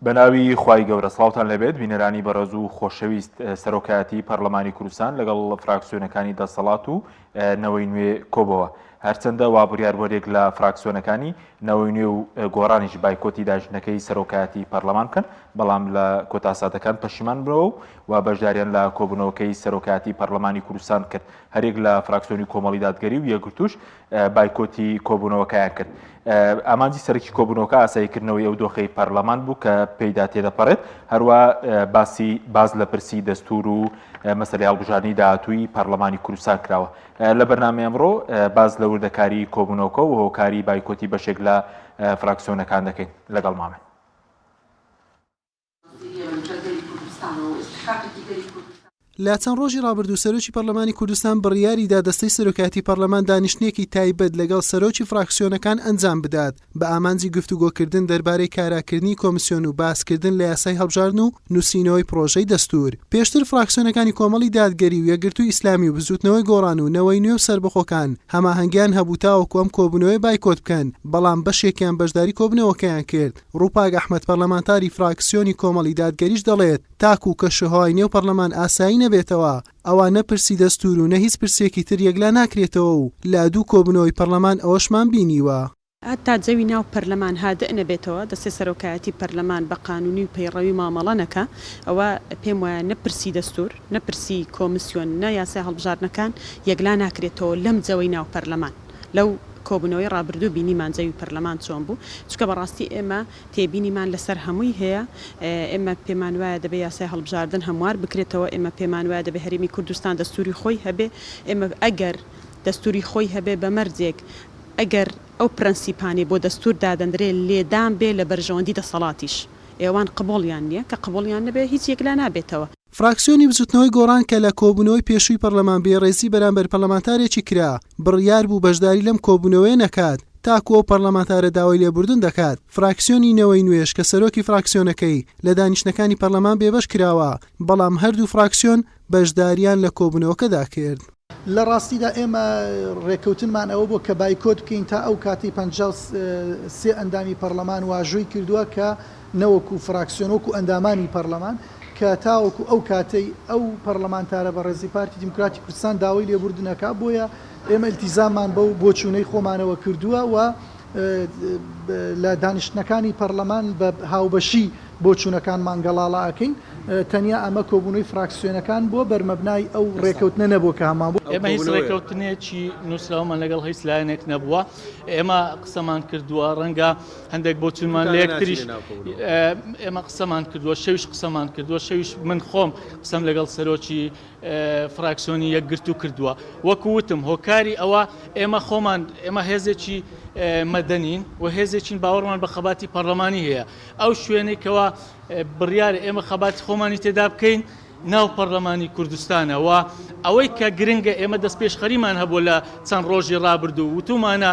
بەناوی خوای گەورە سڵاوتان لێبێت بینەرانی بەڕێز و خۆشەویست سەرۆکایەتی پەرلەمانی کوردستان لەگەڵ فراکسیۆنەکانی دەسەڵات و نەوەی نوێ کۆبەوە هەرچەندە وا بڕیار وەرێک لە فراکسیۆنەکانی نەوەی نوێ و گۆڕانیش بایکۆتی داژنەکەی سەرۆکایەتی پەرلەمان بکەن بەڵام لە کۆتا ساتەکان پەشیمان بنەوە و بەشداریان لە کۆبوونەوەکەی سەرۆکایەتی پەرلەمانی کوردستان کرد هەریەک لە فراکسیۆنی کۆمەڵی دادگەری و یەکگرتووش بایکۆتی کۆبوونەوەکەیان کرد. ئامانجی سەرەکی کۆبوونەوەکە ئاساییکردنەوەی ئەو دۆخەی پەرلەمان بوو کە پێیدا تێدەپەڕێت، هەروە باسی باز لە پرسی دەستور و مەسەلەی هەڵبژاردنی داهاتووی پەرلەمانی کوردستان کراوە. لە بەرنامەی ئەمڕۆ باس لە وردەکاری کۆبوونەوەکە و هۆکاری بایکۆتی بەشێک لە فراکسیۆنەکان دەکەین. لەگەڵمان بن. لە چەند ڕۆژی ڕابردوو سەرۆکی پەرلەمانی کوردستان بڕیاری دا دەستەی سەرۆکایەتی پەرلەمان دانیشتنێکی تایبەت لەگەڵ سەرۆکی فراکسیۆنەکان ئەنجام بدات بە ئامانجی گفتوگۆکردن دەربارەی کاراکردنی کۆمسیۆن و باسکردن لە یاسای هەڵبژاردن و نووسینەوەی پڕۆژەی دەستوور. پێشتر فراکسیۆنەکانی کۆمەڵی دادگەری و یەکگرتووی ئیسلامی و بزووتنەوەی گۆڕان و نەوەی نوێ و سەربەخۆکان هەماهەنگیان هەبوو تاوەکو ئەم کۆبوونەوەیە بایکۆت بکەن، بەڵام بەشێکیان بەشداری کۆبوونەوەکەیان کرد. ڕووپاک ئەحمەد پەرلەمانتاری فراکسیۆنی کۆمەڵی دادگەریش دەڵێت، تاکو کەشوهەوای نێو پەرلەمان ئاسایی نەبێتەوە، ئەوا نە پرسی دەستوور و نە هیچ پرسێکی تر یەکلا ناکرێتەوە و لە دوو کۆبوونەوەی پەرلەمان ئەوەشمان بینیوە. هەتا جەوی ناو پەرلەمان هادئ نەبێتەوە، دەستەی سەرۆکایەتی پەرلەمان بە قانونی و پەیڕەوی مامەڵە نەکا، ئەوە پێم وایە نە پرسی دەستور، نە پرسی کۆمسیۆن، نە یاسای هەڵبژاردنەکان یەکلا ناکرێتەوە لەم جەوەی ناو پەرلەمان. لەو کۆبونەوەی ڕابردوو بینیمان جەوی پەرلەمان چۆن بوو، چونکە بەڕاستی ئێمە تێبینیمان لەسەر هەمووی هەیە، ئێمە پێمان وایە دەبێ یاسای هەڵبژاردن هەموار بکرێتەوە، ئێمە پێمان وایە دەبێ هەرێمی کوردستان دەستوری خۆی هەبێ، ئێمە ئەگەر دەستوری خۆی هەبێ بە مەرجێک ئەگەر ئەو پرەنسیپانەی بۆ دەستور دادەندرێ لێدان بێ لە بەرژەوەندی دەسەڵاتیش ئێوان قبوڵیان نیە، کە قبوڵیان نەبێ هیچ یەکلا نابێتەوە. فراکسیۆنی بزوتنەوەی گۆڕان کە لە کۆبونەوەی پێشووی پەرلەمان بێڕێزی بەرامبەر پەرلەمانتارێکی کرا، بڕیار بوو بەشداری لەم کۆبونەوەیە نەکات تاکو ئەو پەرلەمانتارە داوای لێبوردن دەکات. فراکسیۆنی نەوەی نوێش کە سەرۆکی فراکسیۆنەکەی لە دانیشتنەکانی پەرلەمان بێبەش کراوە، بەڵام هەردوو فراکسیۆن بەشداریان لە کۆبونەوەکەدا کرد. لە ڕاستیدا ئێمە ڕێککەوتنمان ئەوە بووە کە بایکۆت بکەین تا ئەو کاتەی 53 ئەندامی پەڕلەمان واژۆی کردووە کە نەوەکو فراکسیۆن وەکو ئەندامانی پەڕلەمان کە تاوەکو ئەو کاتەی ئەو پەڕلەمانتارە بەڕێزی پارتی دیموکراتی کوردستان داوای لێبوردن ئەکا بۆیە ئێمە ئیلتیزاممان بەو بۆچوونەی خۆمانەوە کردووە و لە دانیشتنەکانی پەڕلەمان بە هاوبەشی بۆچوونەکانمان گەڵاڵە ئەکەین، تەنیا ئەمە کۆبوونەوەی فراکسیۆنەکان بووە، بەرمەبنای ئەو ڕێکەوتنە نەبووە کە هەمان بوو. ئێمە هیچ ڕێکەوتنێکی نووسراومان لەگەڵ هیچ لایەنێک نەبووە، ئێمە قسەمان کردووە، ڕەنگە هەندێک بۆچوونمان لە یەکتریش، ئێمە قسەمان کردووە، شەویش قسەمان کردووە، شەویش من خۆم قسەم لەگەڵ سەرۆکی فراکسیۆنی یەکگرتوو کردووە. وەکو وتم هۆکاری ئەوە ئێمە خۆمان ئێمە هێزێکی مەدەنین و هێزێکین باوەڕمان بە خەباتی پەڕلەمانی هەیە. ئەو شوێنەی کەوا بڕیارە ئێمە خەباتی خۆمانی تێدا بکەین ناو پەڕلەمانی کوردستانە و ئەوەی کە گرنگە ئێمە دەستپێشخەریمان هەبووە لە چەند ڕۆژی ڕابردوو وتومانە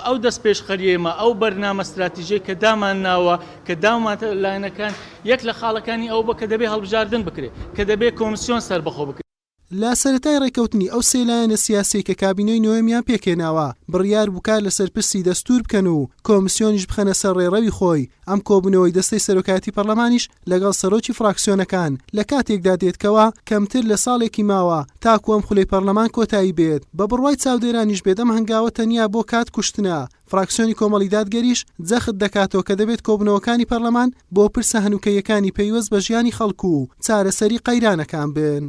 ئەو دەستپێشخەریەیمە ئەو بەرنامە ستراتیژەی کە دامان ناوە کە داومانتە لایەنەکان یەک لە خاڵەکانی ئەوە بووە کە دەبێ هەڵبژاردن بکرێ کە دەبێ کۆمسیۆن سەربەخۆ بکرێ. لە سەرەتای ڕێککەوتنی ئەو سێ لایەنە سیاسیەی کە کابینەی نۆیەمیان پێکهێناوە، بڕیار بوو کار لەسەر پرسی دەستوور بکەن و کۆمسیۆنیش بخەنە سەر ڕێڕەوی خۆی، ئەم کۆبوونەوەی دەستەی سەرۆکایەتی پەڕلەمانیش لەگەڵ سەرۆکی فڕاکسیۆنەکان لە کاتێکدا دێت کەوا کەمتر لە ساڵێکی ماوە تاکو ئەم خولەی پەڕلەمان کۆتایی بێت، بە بڕوای چاودێرانیش بێت ئەم هەنگاوە تەنیا بۆ کات کوشتنە، فڕاکسیۆنی کۆمەڵی دادگەریش جەخت دەکاتەوە کە دەبێت کۆبوونەوەکانی پەڕلەمان بۆ پرسە هەنووکەییەکانی پەیوەست بە ژیانی خەڵک و چارەسەری قەیرانەکان بن.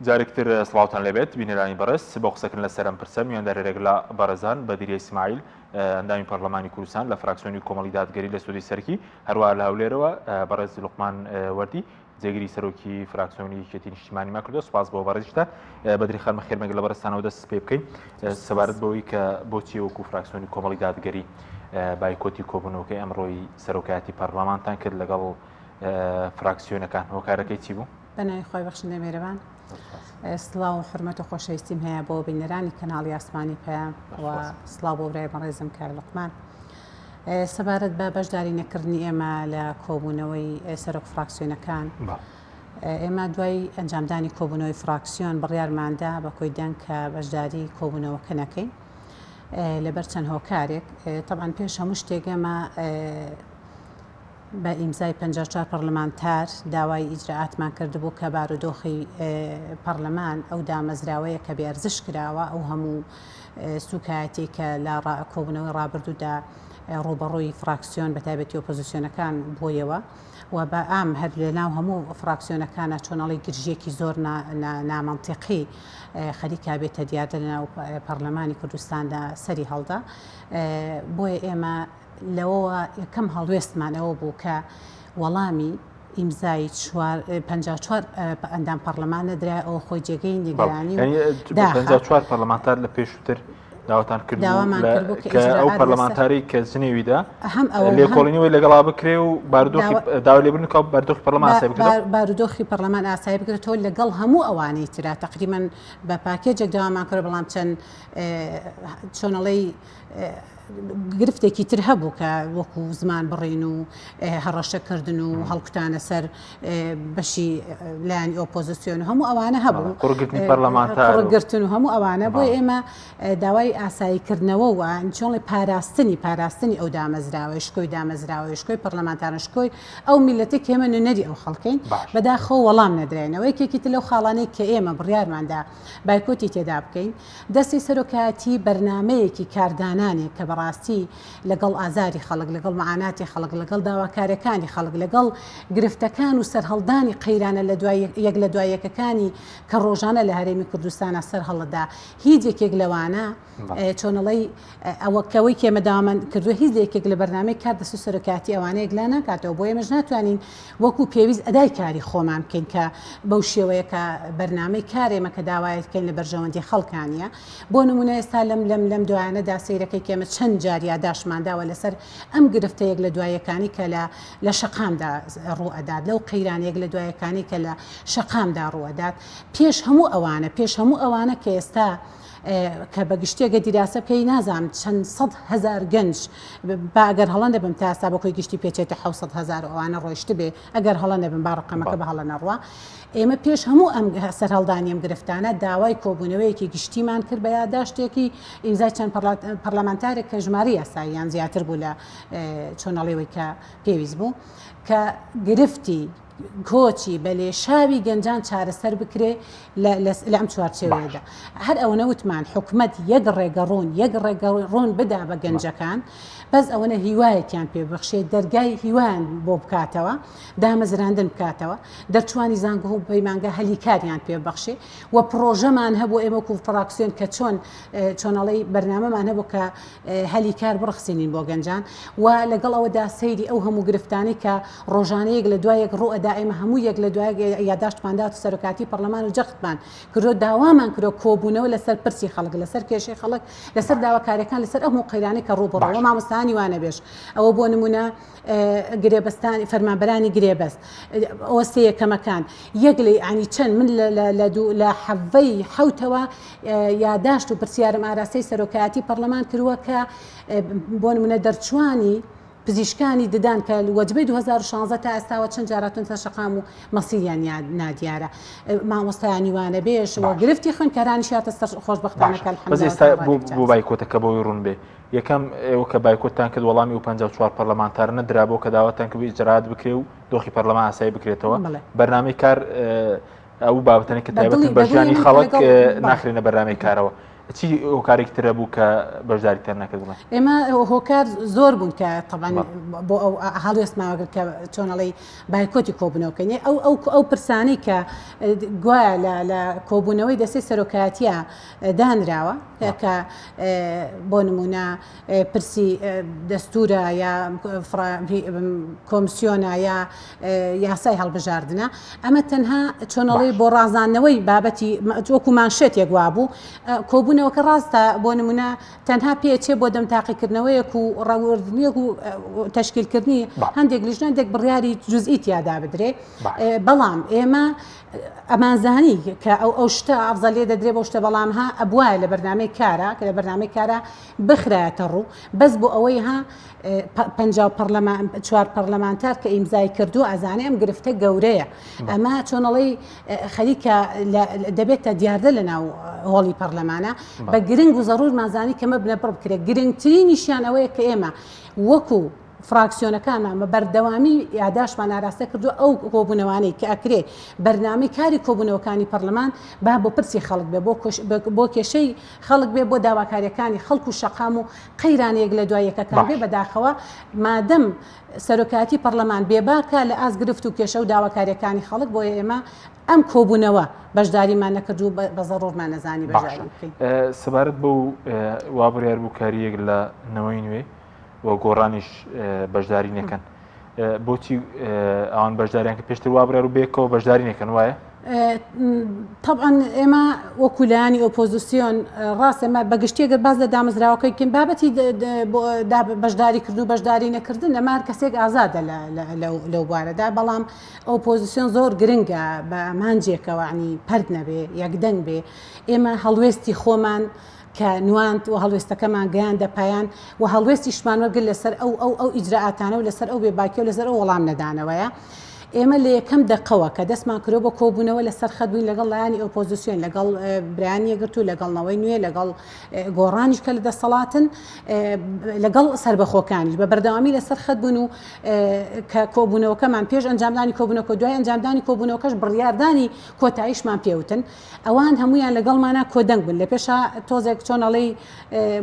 جارێکتر سڵاوتان لێبێت بینەرانی بەڕێز بۆ قسەکردن لەسەر ئەم پرسە میواندارێک لە بەڕێزان بەدریە ئیسماعیل ئەندامی پەرلەمانی کوردستان لە فراکسیۆنی کۆمەڵی دادگەری لە سودی سەرکی هەروە لە هەولێرەوە بەڕێز لوقمان وەردی جێگری سەرۆکی فراکسیۆنی یەکێتی نیشتیمانیمان کردو سوپاس بۆ بەڕێزیشتان بەدری خان بەخێرمەگە لە بەڕێزتانەوە دەست پێ بکەین سەبارەت بەوەی کە بۆچی وەکو فراکسیۆنی کۆمەڵی دادگەری بایکۆتی کۆبوونەوەکەی ئەمڕۆی سەرۆکایەتی پەرلەمانتان کرد لەگەڵ فراکسیۆنەکان هۆکارەکەی چی بوو؟ بە ناوی خوای بەخشندە مێرەبان سڵاو و حورمەت و خۆشەویستیم هەیە بۆ بینەرانی کەناڵی ئاسمانی پەیام و سڵاو بۆ برای بەڕێزم کاک لوقمان سەبارەت بە بەشداری نەکردنی ئێمە لە کۆبوونەوەی سەرۆک فراکسیۆنەکان. ئێمە دوای ئەنجامدانی کۆبوونەوەی فراکسیۆن بڕیارماندا بە کۆی دەنگ کە بەشداری کۆبوونەوەکە نەکەین لەبەر چەند هۆکارێک تەبعەن پێش هەموو شتێک ئێمە بە ئیمزای 54 پەرلەمانتار داوای ئیجرائاتمان کردبوو کە بارودۆخی پەرلەمان ئەو دامەزراوەیە کە بێئەرزش کراوە ئەو هەموو سوکایەتی کە لە کۆبوونەوەی ڕابردوودا ڕووبەڕووی فراکسیۆن بە تایبەتی ئۆپۆزیسیۆنەکان بوویەوە و بە ئام هەر لە ناو هەموو فراکسیۆنەکانە چۆنەڵی گرژیەکی زۆر نامەنتیقی خەریکا بێتە دیاردە لە ناو پەرلەمانی کوردستاندا سەری هەڵدا بۆیە ئێمە لەوەوە یەکەم هەڵوێستمان ئەوە بوو کە وەڵامی ئیمزای 54 ئەندام پەرلەمان نەدرا ئەوە خۆی جێگەی نیگەرانی و داخە. 54 پەرلەمانتار لە پێشووتر داواتان کرد داوامان کردبوو کە ئەو پەرلەمانتاری کە جنێوی دا هەم ئەوە لێکۆڵینەوەی لەگەڵا بکرێ و بارودۆخی داوای لێبوردن بکا و بارودۆخی پەرلەمان ئاسایی بکرێتەوە. بارودۆخی پەرلەمان ئاسایی بکرێتەوە لەگەڵ هەموو ئەوانەی ترا تەقریبەن بە پاکێجێک داوامان کرد بەڵام چەند چۆنەڵێی گرفتێکی تر هەبوو کە وەکو زمان بڕین و هەڕەشەکردن و هەڵکوتانە سەر بەشی لایەنی ئۆپۆزیسیۆن و هەموو ئەوانە هەبوو قڕگرتنی پەرلەمانتار و قڕگرتن و هەموو ئەوانە بۆ ئێمە داوای ئاساییکردنەوە و چۆنڵی پاراستنی پاراستنی ئەو دامەزراوەی شکۆی دامەزراوەی شکۆی پەرلەمانتارن شکۆی ئەو میلەتێک ئێمە نوێنەری ئەو خەڵکەین بەداخەوە وەڵام نەدراینەوە یەکێکی تر لەو خاڵانەی کە ئێمە بڕیارماندا بایکۆتی تێدا بکەین دەستەی سەرۆکایەتی بەرنامەیەکی کاردانانێک کە بەڕاستی لەگەڵ ئازاری خەڵک، لەگەڵ مەعاناتی خەڵک، لەگەڵ داواکاریەکانی خەڵک، لەگەڵ گرفتەکان و سەرهەڵدانی قەیرانە لە دوای یەک لە دوای یەکەکانی کە ڕۆژانە لە هەرێمی کوردستانا سەرهەڵدەدا هیچ یەکێک لەوانە چۆنەڵی ئەوە کەوەی کێمە داوامان کردووە هیچ یەکێک لە بەرنامەی کار دەست سەرۆکایەتی ئەوانە یەکلا ناکاتەوە بۆ ئێمەش ناتوانین وەکو پێویست ئەدای کاری خۆمان بکەین کە بەو شێوەیە کە بەرنامەی کار ئێمە کە داوای بکەین لە بەرژەوەندی خەڵکانیە بۆ نمونە ئێستا لەم لەم لەم دوایانەدا سەیرەکەی کە ئێمە چەند جار یاداشتمان داوە لەسەر ئەم گرفتە یەک لە دوایەکانی کە لە لە شەقامدا ڕوو ئەدات لەو قەیرانە یەک لە دوایەکانی کە لە شەقامدا ڕوو ئەدات پێش هەموو ئەوانە پێش هەموو ئەوانە کە ئێستا کە بە گشتی ئەگەر دیراسە بکەی نازانم چەند 100 هەزار گەنج با ئەگەر هەڵە نەبم تا ئێستا بە کۆی گشتی پێچێتە 700 هەزار و ئەوانە ڕۆیشتبێ ئەگەر هەڵە نەبم با ڕقەمەکە بە هەڵە نەڕوا ئێمە پێش هەموو ئەم سەرهەڵدانی ئەم گرفتانە داوای کۆبوونەوەیەکی گشتیمان کرد بە یاداشتێکی ئیمزای چەند پەرلەمانتارێک کە ژمارەی یاساییان زیاتر بوو لە چۆنەڵێوەی کە پێویست بوو کە گرفتی کۆچی بە لێشاوی گەنجان چارەسەر بکرێ لە ئەم چوارچێوەیەدا. هەر ئەوەنە وتمان حکومەت یەک ڕێگە ڕوون یەک ڕێگە ڕوون بدا بە گەنجەکان بەس ئەوەنە هیوایەکیان پێ ببەخشێ دەرگای هیوایان بۆ بکاتەوە دامەزراندن بکاتەوە دەرچوانی زانکۆ و پەیمانگا هەلی کاریان پێ ببەخشێ و پڕۆژەمان هەبوو ئێمە وەکو فراکسیۆن کە چۆن چۆنەڵی بەرنامەمان هەبوو کە هەلی کار بڕەخسێنین بۆ گەنجان و لەگەڵ ئەوەدا سەیری ئەو هەموو گرفتانەی کە ڕۆژانە یەک لە دوای یەک ڕوو ئەدا ئێمە هەموو یەک لە دوای یاداشتمان دات و سەرۆکاتی پەرلەمان و جەختمان کردو داوامان کردو کۆبوونەوە لەسەر پرسی خەڵک لەسەر کێشەی خەڵک لەسەر داواکاریەکان لەسەر ئەو هەموو قەیرانەی کە ڕووبەڕووە مامۆستایانی وانەبێژ ئەوە بۆ نمونە گرێبەستانی فەرمانبەرانی گرێبەست ئەوە سێ یەکەمەکان یەک لە ینی چەند من لە دوو لە حەڤەی حوتەوە یاداشت و پرسیارم ئاراستەی سەرۆکایەتی پەرلەمان کردووە کە بۆ نمونە دەرچوانی پزیشکانی ددان کە وەجبەی 2016 تا ئێستاوە چەند جار هاتوونەتە شەقام و مەسیریان نادیارە مامۆستایانی وانەبێژ و گرفتی خوێندکارانیش هاتە سەر خۆشبەختانە کە بەس ئێستا بۆ بایکۆتەکە بۆی ڕوون بێ یەکەم ئێوە کە بایکۆتتان کرد وەڵامی ئەو 54 پەرلەمانتارە نەدرابوو کە داواتان کرد ئیجرائات بکرێ و دۆخی پەرلەمان ئاسایی بکرێتەوە بەرنامەی کار ئەو بابەتانەی کە تایبەتن بە ژیانی خەڵک ناخرێنە بەرنامەی کارەوە چی هۆکارێکی ترە بوو کە بەشداریتان نەکرد بڵێ ئێمە هۆکار زۆر بوون کە طبعا بۆ ئەو هەڵوێستماوەگرت کە چۆنەڵی بایکۆتی کۆبوونەوەکەین ئەو ئەو ئەو پرسانەی کە گوایە لە لە کۆبوونەوەی دەستەی سەرۆکایەتیە دانراوە کە بۆ نمونە پرسی دەستورە یا کۆمسیۆنە یا یاسای هەڵبژاردنە ئەمە تەنها چۆنەڵی بۆ ڕازاندنەوەی بابەتی وەکو مانشێتێک وابوو کۆبوونەوە. کۆبوونەوەکە ڕاستە بۆ نمونە تەنها پێچێ بۆ دەم تاقیکردنەوەیەک و ڕەوردنیەک و تەشکیلکردنی هەندێک لیژنە هەندێک بڕیاری جزئی تیادا بدرێ بەڵام ئێمە ئەمانزانی کە ئەو ئەو شتە ئەفزەلیە دەدرێ بەو شتە بەڵام ها ئەبوایە لە بەرنامەی کارا کە لە بەرنامەی کارا بخرایەتە ڕوو بەس بۆ ئەوەی ها 50 پەرلەمان چوار پەرلەمانتار کە ئیمزای کردووە ئەزانێ ئەم گرفتە گەورەیە ئەمە چۆنەڵی خەریکە دەبێتە دیاردە لە ناو هۆڵی پەرلەمانە بە گرنگ و زەرورمانزانی کەمە بنەبڕ بکرێت گرنگترینیشیان ئەوەیە کە ئێمە وەکو فراکسیۆنەکانمان بە بەردەوامی یاداشتمان ئاراستە کردووە ئەو کۆبوونەوانەی کە ئەکرێ بەرنامەی کاری کۆبوونەوەکانی پەرلەمان با بۆ پرسی خەڵک بێ بۆ کێشەی خەڵک بێ بۆ داواکاریەکانی خەڵک و شەقام و قەیرانە یەک لە دوای یەکەکان بێ بەداخەوە مادەم سەرۆکایەتی پەرلەمان بێباکە لە ئاست گرفت و کێشە و داواکاریەکانی خەڵک بۆیە ئێمە ئەم کۆبوونەوە بەشداریمان نەکرد و بە زەڕوورمان نەزانی بەشداری بکەین. سەبارەت بەو وا بڕیار بوو کاریەک لە نەوەی نوێ و گۆڕانیش بەشداری نەکەن بۆچی ئەوان بەشداریان کە پێشتر وا بڕیار و بێکەوە بەشداری نەکەن وایە؟ طبعا ئێمە وەکو لایەنی ئۆپۆزیسیۆن ڕاست ئێمە بەگشتی گەر باز لە دامەزراوەکەی بکەین بابەتی بەشداری کرد و بەشداری نەکردن ئەمە هەر کەسێک ئازادە لەو بوارەدا بەڵام ئۆپۆزیسیۆن زۆر گرنگە بە ئامانجێکەوە عنی پەرت نەبێ یەکدەنگ بێ ئێمە هەڵوێستی خۆمان کە نواند و هەڵوێستەکەمان گەیاندە پایان و هەڵوێستیشمان وەرگرت لەسەر ئەو ئەو ئەو ئیجرائاتانە و لەسەر ئەو بێباکی و لەسەر ئەو وەڵام نەدانەوەیە. ئێمە لە یەکەم دەقەوە کە دەستمان کردووە بە کۆبوونەوە لەسەر خەت بووین لەگەڵ لایەنی ئۆپۆزیسیۆن لەگەڵ برایانی یەکگرتوو لەگەڵ نەوەی نوێ لەگەڵ گۆڕانیش کە لە دەسەڵاتن لەگەڵ سەربەخۆکانیش بە بەردەوامی لەسەر خەت بوون و کە کۆبوونەوەکەمان پێش ئەنجامدانی کۆبوونەوەکە دوای ئەنجامدانی کۆبوونەوەکەش بڕیاردانی کۆتاییشمان پێوتن ئەوان هەموویان لەگەڵمانا کۆدەنگ بوون لە پێشا تۆزێک چۆن ئەڵێی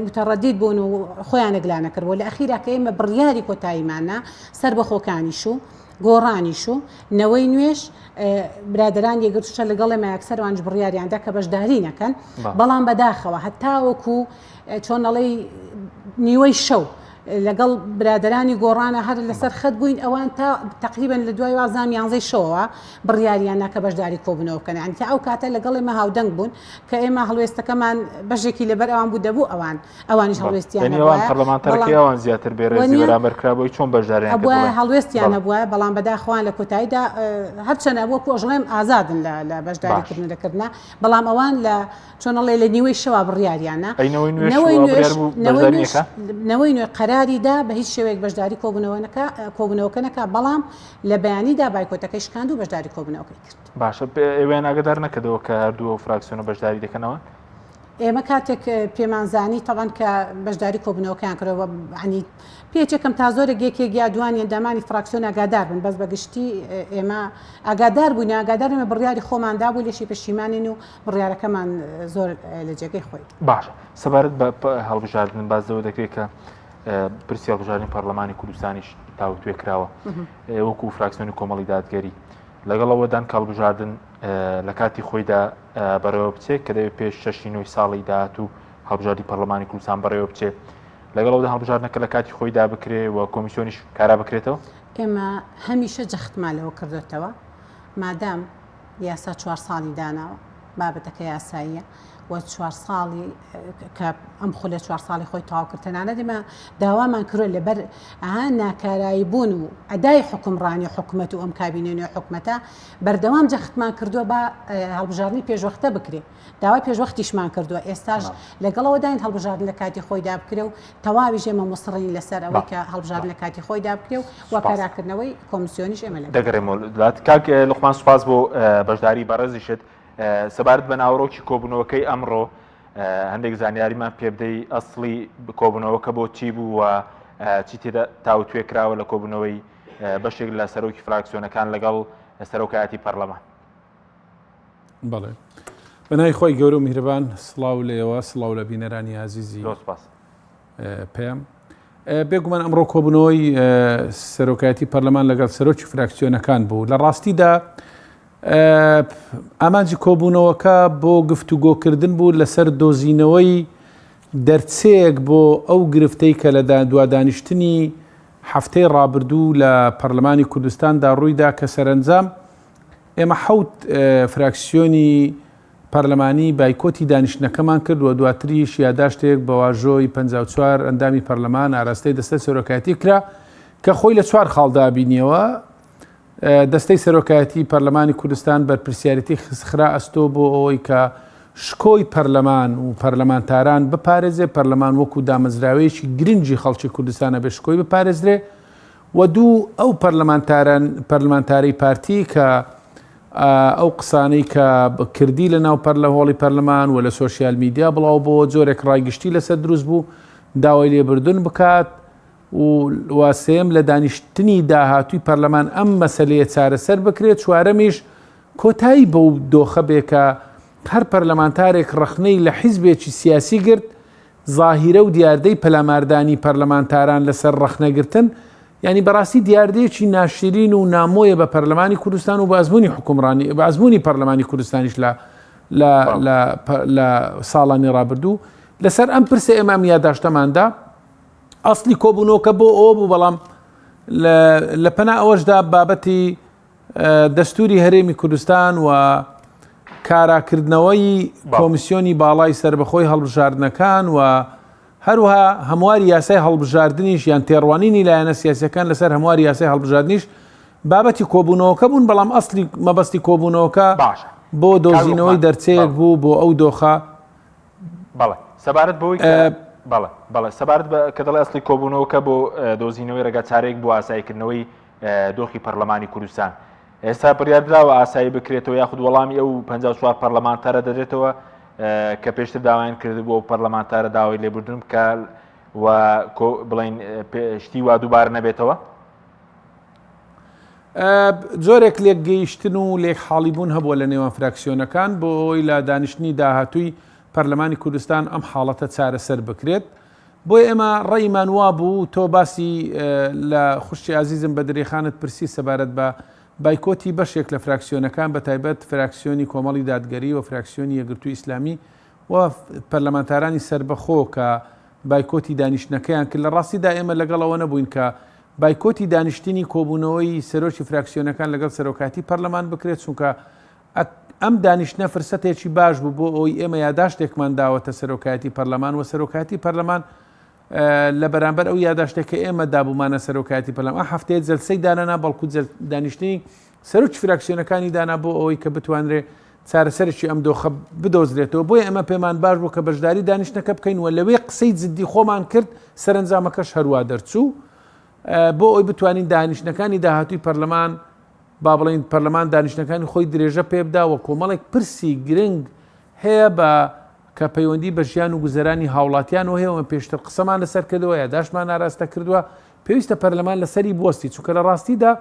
متەڕەدید بوون و خۆیان یەکلا نەکردبوو لە ئەخیرا کە ئێمە بڕیاری کۆتاییمان نا سەربەخۆکانیش و گۆڕانیش و نەوەی نوێش برادەران یەکگرتووشە لەگەڵ ئێمە یەکسەر وانیش بڕیاریان دا کە بەشداری نەکەن بەڵام بەداخەوە هەتاوەکو چۆن ئەڵێی نیوەی شەو لەگەڵ برادەرانی گۆڕانە هەر لەسەر خەت بووین ئەوان تا تقریبا لە دوای وازام یانزەی شەوەوە بڕیاریان نا کە بەشداری کۆبوونەوە بکەن یانی تا ئەو کاتە لەگەڵ ئێمە هاودەنگ بوون کە ئێمە هەڵوێستەکەمان بەشێکی لەبەر ئەوان بوو دەبوو ئەوان ئەوانیش هەڵوێستیان یعنی ئەوان پەرلەمانتارەکەی ئەوان زیاتر بێڕێزی بەرامبەر کرا بۆی چۆن بەشداریان کرد ئەبوایە هەڵوێستیان هەبوایە بەڵام بەداخەوان لە کۆتاییدا هەرچەنە وەکو ئەژڵێم ئازادن لە بەشداریکردن لە کردنە بەڵام ئەوان لە چۆن ئەڵێ لە نیوەی شەوا بڕیاریانە ئەی نەوەی نوێش نەوەی وا نوێش بڕیار بوو نەوەی بەشداری نوێش نەکا؟ نەوەی نوێ قەراری دا بە هیچ شێوەیەک بەشداری کۆبوونەوە نەکا کۆبوونەوەکە نەکا بەڵام لە بەیانیدا بایکۆتەکەی شکاند و بەشداری کۆبوونەوەکەی کرد. باشە ئێوەیان ئاگادار نەکردەوە کە هەردوو ئەو فراکسیۆنە بەشداری دەکەنەوە؟ ئێمە کاتێک پێمان زانی تەبعەن کە بەشداری کۆبوونەوەکەیان کردەوە یانی پێچێکم تا زۆرێک یەکێک یا دوانی ئەندامانی فراکسیۆن ئاگادار بن بەس بە گشتی ئێمە ئاگادار بووین ئاگادار ئێمە بڕیاری خۆمان دابوو لێشی پەشیمانین و بڕیارەکەمان زۆر لە جێگەی خۆی. باشە سەبارەت بە هەڵبژاردن باس لەوە دەکرێت کە پرسی هەڵبژاردنی پەرلەمانی کوردستانیش تاوتوێ کراوە وەکو فراکسیۆنی کۆمەڵی دادگەری لەگەڵ ئەوەدان کە هەڵبژاردن لە کاتی خۆیدا بەڕێوە بچێت کە دەبێت پێش شەشی نۆی ساڵی داهاتوو هەڵبژاردی پەرلەمانی کوردستان بەڕێوە بچێت لەگەڵ ئەودا هەڵبژاردنەکە لە کاتی خۆیدا بکرێ و کۆمیسیۆنیش کارا بکرێتەوە؟ ئێمە هەمیشە جەختمان لەوە کردوێتەوە مادام یاسا چوار ساڵی داناوە، بابەتەکە یاساییە و چوار ساڵی کە ئەم خولە چوار ساڵی خۆی تەواو کرد تەنانەت ئێمە داوامان کردووە لەبەر ئەها ناکارایی بوون و ئەدای حوکمڕانی حکومەت و ئەم کابینەی نوێ حکومەتە بەردەوام جەختمان کردووە با هەڵبژاردنی پێشوەختە بکرێ داوای پێشوەختیشمان کردووە ئێستاش لەگەڵەوەداین هەڵبژاردن لە کاتی خۆیدا بکرێ و تەواویش ئێمە موسڕین لەسەر ئەوەی کە هەڵبژاردن لە کاتی خۆیدا بکرێ و و کاراکردنەوەی کۆمسیۆنیش ئێمە لەگەڵ. دەگەڕێمەوە لات کاک لوقمان سوپاس بۆ بەشداری بەڕێزیشت سەبارەت بە ناوەڕۆکی کۆبوونەوەکەی ئەمڕۆ هەندێک زانیاریمان پێبدەی ئەسڵی کۆبوونەوەکە بۆ چی بوو و چی تێدا تاوتوێ کراوە لە کۆبوونەوەی بەشێک لە سەرۆکی فراکسیۆنەکان لەگەڵ سەرۆکایەتی پەرلەمان. بەڵێ بەناوی خۆی گەورە و میهرەبان سڵاو لە ئێوە سڵاو لە بینەرانی ئازیزی پەیام بێگومان ئەمڕۆ کۆبوونەوەی سەرۆکایەتی پەرلەمان لەگەڵ سەرۆکی فراکسیۆنەکان بوو لە ڕاستیدا ئامانجی کۆبوونەوەکە بۆ گفتوگۆکردن بوو لەسەر دۆزینەوەی دەرچەیەک بۆ ئەو گرفتەی کە لە دوادانیشتنی هەفتەی ڕابردوو لە پەرلەمانی کوردستاندا ڕوویدا کە سەرەنجام ئێمە حەوت فراکسیۆنی پەرلەمانی بایکۆتی دانیشتنەکەمان کرد و دواتریش یاداشتێک بە واژۆی 54 ئەندامی پەرلەمان ئاراستەی دەستەی سەرۆکایەتی کرا کە خۆی لە چوار خاڵدا بینیەوە. دەستەی سەرۆکایەتی پەرلەمانی کوردستان بەرپرسیارێتی خرا ئەستۆ بۆ ئەوەی کە شکۆی پەرلەمان و پەرلەمانتاران بپارێزێ، پەرلەمان وەکو دامەزراوەیەکی گرنگی خەڵکی کوردستان ئەبێ شکۆی بپارێزرێ و دوو ئەو پەرلەمانتاران پەرلەمانتارەی پارتی کە ئەو قسانەی کە کردی لە ناو پەرلە هۆڵی پەرلەمان و لە سۆشیال میدیا بڵاو بۆ جۆرێک ڕای گشتی لەسەر دروست بوو داوای لێبردن بکات و و سێیەم لە دانیشتنی داهاتووی پەرلەمان ئەم مەسەلەیە چارەسەر بکرێت، چوارەمیش کۆتایی بەو دۆخە بێ کە هەر پەرلەمانتارێک ڕەخنەی لە حیزبێکی سیاسی گرت، زاهیرە و دیاردەی پەلاماردانی پەرلەمانتاران لەسەر ڕەخنەگرتن یانی بەڕاستی دیاردەیەکی ناشرین و نامۆیە بە پەرلەمانی کوردستان و بە ئەزموونی حوکمڕانی بە ئەزموونی پەرلەمانی کوردستانیش لە لە لە لە ساڵانی ڕابردوو لەسەر ئەم پرسە ئێمە ئەم یاداشتەماندا ئەسلی کۆبوونەوەکە بۆ ئەوە بوو بەڵام لە پەنا ئەوەشدا بابەتی دەستوری هەرێمی کوردستان و کاراکردنەوەی کۆمیسیۆنی باڵای سربەخۆی هەڵبژاردنەکان و هەروها هەمواری یاسای هەڵبژاردنیش یان تێڕوانینی لایەنە سیاسەکان لەسەر هەمواری یاسای هەڵبژاردنیش بابەتی کۆبوونەوەکە بوون بەڵام ئەسلی مەبەستی کۆبوونەوەکە بۆ دۆزینەوەی دەرچەیەک بوو بۆ ئەو دۆخە بەڵێ سەبارەت بەوەی کە بەڵێ بەڵێ سەبارەت بە کە دەڵێ ئەسڵی کۆبوونەوەکە بۆ دۆزینەوەی ڕێگا چارەیەک بۆ ئاساییکردنەوەی دۆخی پەرلەمانی کوردستان ئێستا بڕیاردراوە ئاسایی بکرێتەوە یاخود وەڵامی ئەو 54 پەرلەمانتارە دەدرێتەوە کە پێشتر داوایان کردبوو ئەو پەرلەمانتارە داوای لێبوردن بکە و بڵین شتی وا دووبارە نەبێتەوە جۆرێک لێکگەیشتن و لێک حاڵیبوون هەبووە لە نێوان فراکسیۆنەکان بۆ ئەوەی لە دانیشتنی داهاتووی پەرلەمانی کوردستان ئەم حاڵەتە چارەسەر بکرێت. بۆیە ئێمە ڕەئیمان وابوو تۆ باسی لە خوشکی ئازیزم بەدرێخانت پرسی سەبارەت بە بایکۆتی بەشێک لە فراکسیۆنەکان بە تایبەت فراکسیۆنی کۆمەڵی دادگەری و فراکسیۆنی یەکگرتووی ئیسلامی و پەرلەمانتارانی سەربەخۆ کە بایکۆتی دانیشتنەکەیان کرد، لە ڕاستیدا ئێمە لەگەڵ ئەوە نەبووین کە بایکۆتی دانیشتنی کۆبوونەوەی سەرۆکی فراکسیۆنەکان لەگەڵ سەرۆکایەتی پەرلەمان بکرێت، چونکە ئەم دانیشتنە فرسەتێکی باش بوو بۆ ئەوەی ئێمە یاداشتێکمان داوەتە سەرۆکایەتی پەرلەمان و سەرۆکایەتی پەرلەمان لە بەرامبەر ئەو یاداشتێک کە ئێمە دابوومانە سەرۆکایەتی پەرلەمان ئەم هەفتەیە جەلسەی دانەنا بەڵکو دانیشتنی سەرۆکی فراکسیۆنەکانی دانا بۆ ئەوەی کە بتوانرێ چارەسەرێکی ئەم دۆخە بدۆزرێتەوە، بۆیە ئێمە پێمان باش بوو کە بەشداری دانیشتنەکە بکەین و لەوێ قسەی جددی خۆمان کرد، سەرەنجامەکەش هەروا دەرچوو. بۆ ئەوەی بتوانین دانیشتنەکانی داهاتووی پەرلەمان، با بڵێین پەرلەمان دانیشتنەکانی خۆی درێژە پێبدا و کۆمەڵێک پرسی گرنگ هەیە بە کە پەیوەندی بە ژیان و گوزەرانی هاوڵاتیانەوە هەیە و پێشتر قسەمان لەسەر کردووە، یاداشتمان ئاراستە کردووە، پێویستە پەرلەمان لەسەری بوەستی، چونکە لە ڕاستیدا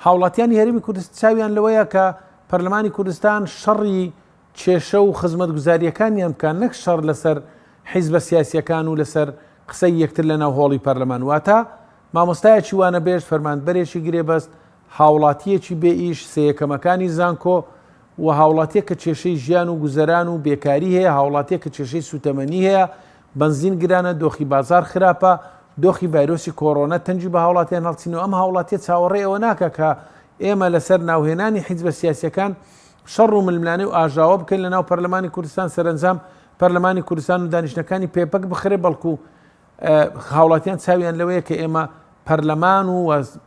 هاوڵاتیانی هەرێمی کوردستان چاویان لەوەیە کە پەرلەمانی کوردستان شەڕی کێشە و خزمەتگوزارییەکانیان بکات نەک شەڕ لەسەر حیزبە سیاسییەکان و لەسەر قسەی یەکتر لەناو هۆڵی پەرلەمان واتە مامۆستایەکی وانەبێژ فەرمانبەرێکی گرێبەست هاوڵاتییەکی بێ ئیش سێیەکەمەکانی زانکۆ و هاوڵاتیەک کە کێشەی ژیان و گوزەران و بێکاری هەیە، هاوڵاتیەک کە کێشەی سوتەمەنی هەیە، بەنزین گرانە، دۆخی بازاڕ خراپە، دۆخی ڤایرۆسی کۆڕۆنا تەنگی بە هاوڵاتیان هەڵچینەوە، ئەم هاوڵاتیە چاوەڕێی ئەوە ناکا کە ئێمە لەسەر ناوهێنانی حیزبە سیاسیەکان شەڕ و ململانێ و ئاژاوە بکەین لەناو پەرلەمانی کوردستان، سەرەنجام پەرلەمانی کوردستان و دانیشتنەکانی پێپەک بخرێ، بەڵکو هاوڵاتیان چاویان لەوەیە کە ئێمە پەرلەمان و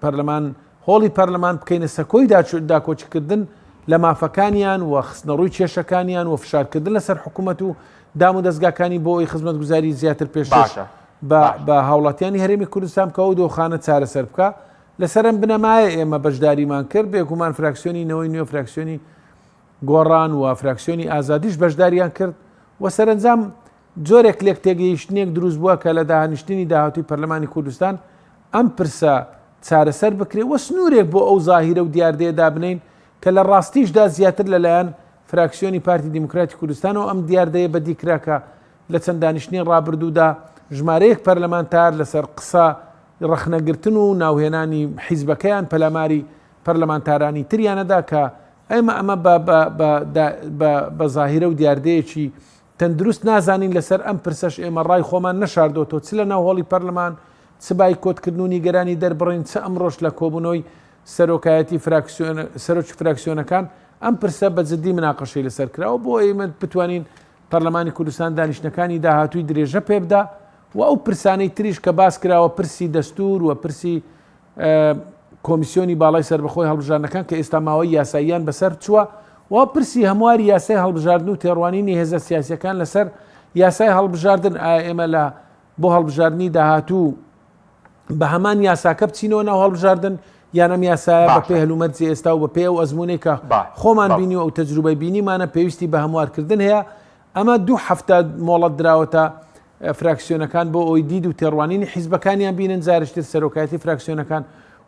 پەرلەمان هۆڵی پەرلەمان بکەینە سەکۆی داکۆکیکردن لە مافەکانیان و خستنەڕووی کێشەکانیان و فشارکردن لەسەر حکوومەت و دام و دەستگاکانی بۆ ئەوی خزمەتگوزاری زیاتر پێشکەش بە هاوڵاتیانی هەرێمی کوردستان بکە و دۆخانە چارەسەر بکە لەسەر ئەم بنەمایە ئێمە بەشداریمان کرد بێگومان فراکسیۆنی نەوەی نوێ فراکسیۆنی گۆڕان و فراکسیۆنی ئازادیش بەشداریان کرد و سەرەنجام جۆرێک لێکتێگەیشتنێک دروست بووە کە لە دانیشتنی داهاتووی پەرلەمانی کوردستان ئەم پرسە چارەسەر بکرێ و سنوورێک بۆ ئەو زاهیرە و دیاردەیە دابنێین کە لە ڕاستیشدا زیاتر لەلایەن فراکسیۆنی پارتی دیموکراتی کوردستانەوە ئەم دیاردەیە بەدی کرا کە لە چەند دانیشتنی ڕابردوودا ژمارەیەک پەرلەمانتار لەسەر قسە ڕەخنەگرتن و ناوهێنانی حیزبەکەیان پەلاماری پەرلەمانتارانی تریانەدا کە ئێمە ئەمە بە زاهیرە و دیاردەیەکی تەندروست نازانین لەسەر ئەم پرسەش ئێمە ڕای خۆمان نەشاردۆتەوە چ لە ناو هۆڵی پەرلەمان چ بایکۆتکردن و نیگەرانی دەربڕین چ ئەمڕۆش لە کۆبوونەوەی سەرۆکایەتی فراکسیۆن سەرۆکی فراکسیۆنەکان. ئەم پرسە بە جددی مناقەشەی لەسەر کراوە بۆ ئێمە بتوانین پەرلەمانی کوردستان دانیشتنەکانی داهاتووی درێژە پێبدا و ئەو پرسانەی تریش کە باس کراوە پرسی دەستور و پرسی کۆمیسیۆنی باڵای سەربەخۆی هەڵبژاردنەکان کە ئێستا ماوەی یاساییان بەسەر چووە و پرسی هەمواری یاسای هەڵبژاردن و تێڕوانینی هێزە سیاسیەکان لەسەر یاسای هەڵبژاردن ئایا ئێمە لە بۆ هەڵبژاردنی داهاتوو بە هەمان یاساکە بچینەوە ناو هەڵبژاردن یان ئەم یاسایە بە پێ هەلومەرجی ئێستا و بە پێ ئەو ئەزمونەی کە خۆمان بینی و ئەو تەجروبەی بینیمانە پێویستی بە هەموارکردن هەیە ئەمە دوو هەفتە مۆڵەت دراوەتە فراکسیۆنەکان بۆ ئەوی دید و تێڕوانینی حیزبەکانیان بینن جارشتر سەرۆکایەتی فراکسیۆنەکان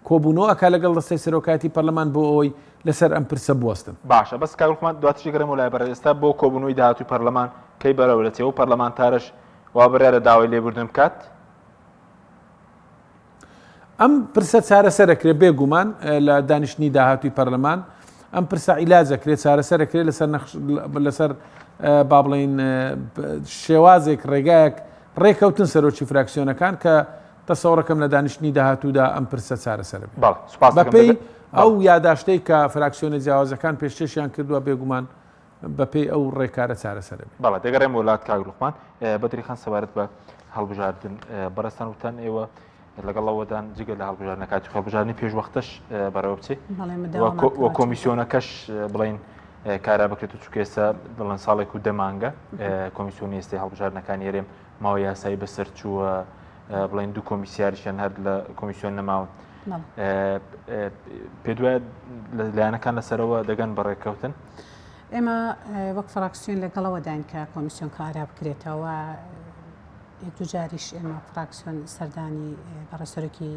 کۆبوونەوە ئەکا لەگەڵ دەستەی سەرۆکایەتی پەرلەمان بۆ ئەوەی لەسەر ئەم پرسە بوەستن. باشە بەس کاک لوقمان دواتریش ئەگەڕێمەوە لای بەڕێز ئێستا بۆ کۆبوونەوەی داهاتووی پەرلەمان کەی بەڕێوە دەچێ ئەو پەرلەمانتارەش وا بڕیارە داوای لێبوردن بکات؟ ئەم پرسە چارەسەر ئەکرێ بێ گومان لە دانیشتنی داهاتووی پەرلەمان ئەم پرسە عیلاج ئەکرێ چارەسەر ئەکرێ لەسەر نەخش لەسەر با بڵین شێوازێک ڕێگایەک ڕێکەوتن سەرۆکی فراکسیۆنەکان کە تەسەوڕەکەم لە دانیشتنی داهاتوودا ئەم پرسە چارەسەر بێت. بەڵێ سوپاس دەکەم. بەپێی ئەو یاداشتەی کە فراکسیۆنە جیاوازەکان پێشکێشیان کردووە بێگومان بەپێی ئەو ڕێکارە چارەسەر ئەبێ. بەڵێ دەگەڕێمەوە لات کاک لوقمان. بەدری خان سەبارەت بە هەڵبژاردن بەڕێزتان وتان ئێوە لەگەڵ ئەوەدان جگە لە هەڵبژاردنە کاتی هەڵبژاردنی پێشوەختەش بەڕێوە بچێ و کۆمیسیۆنەکەش بڵین کارا بکرێت و چونکە ئێستا دڵن ساڵێک و دەمانگە کۆمیسیۆنی ئێستای هەڵبژاردنەکانی هەرێم ماوە یاسایی بەسەر چووە بڵێن دوو کۆمیسیاریشیان هەر لە کۆمیسیۆن نەماون پێ دوایە لایەنەکان لەسەرەوە دەگەن بە ڕێککەوتن؟ ئێمە وەک فراکسیۆن لەگەڵەوەداین کە کۆمیسیۆن کارا بکرێتەوە یەک دوو جاریش ئێمە فراکسیۆن سەردانی بەڕێسەرۆکی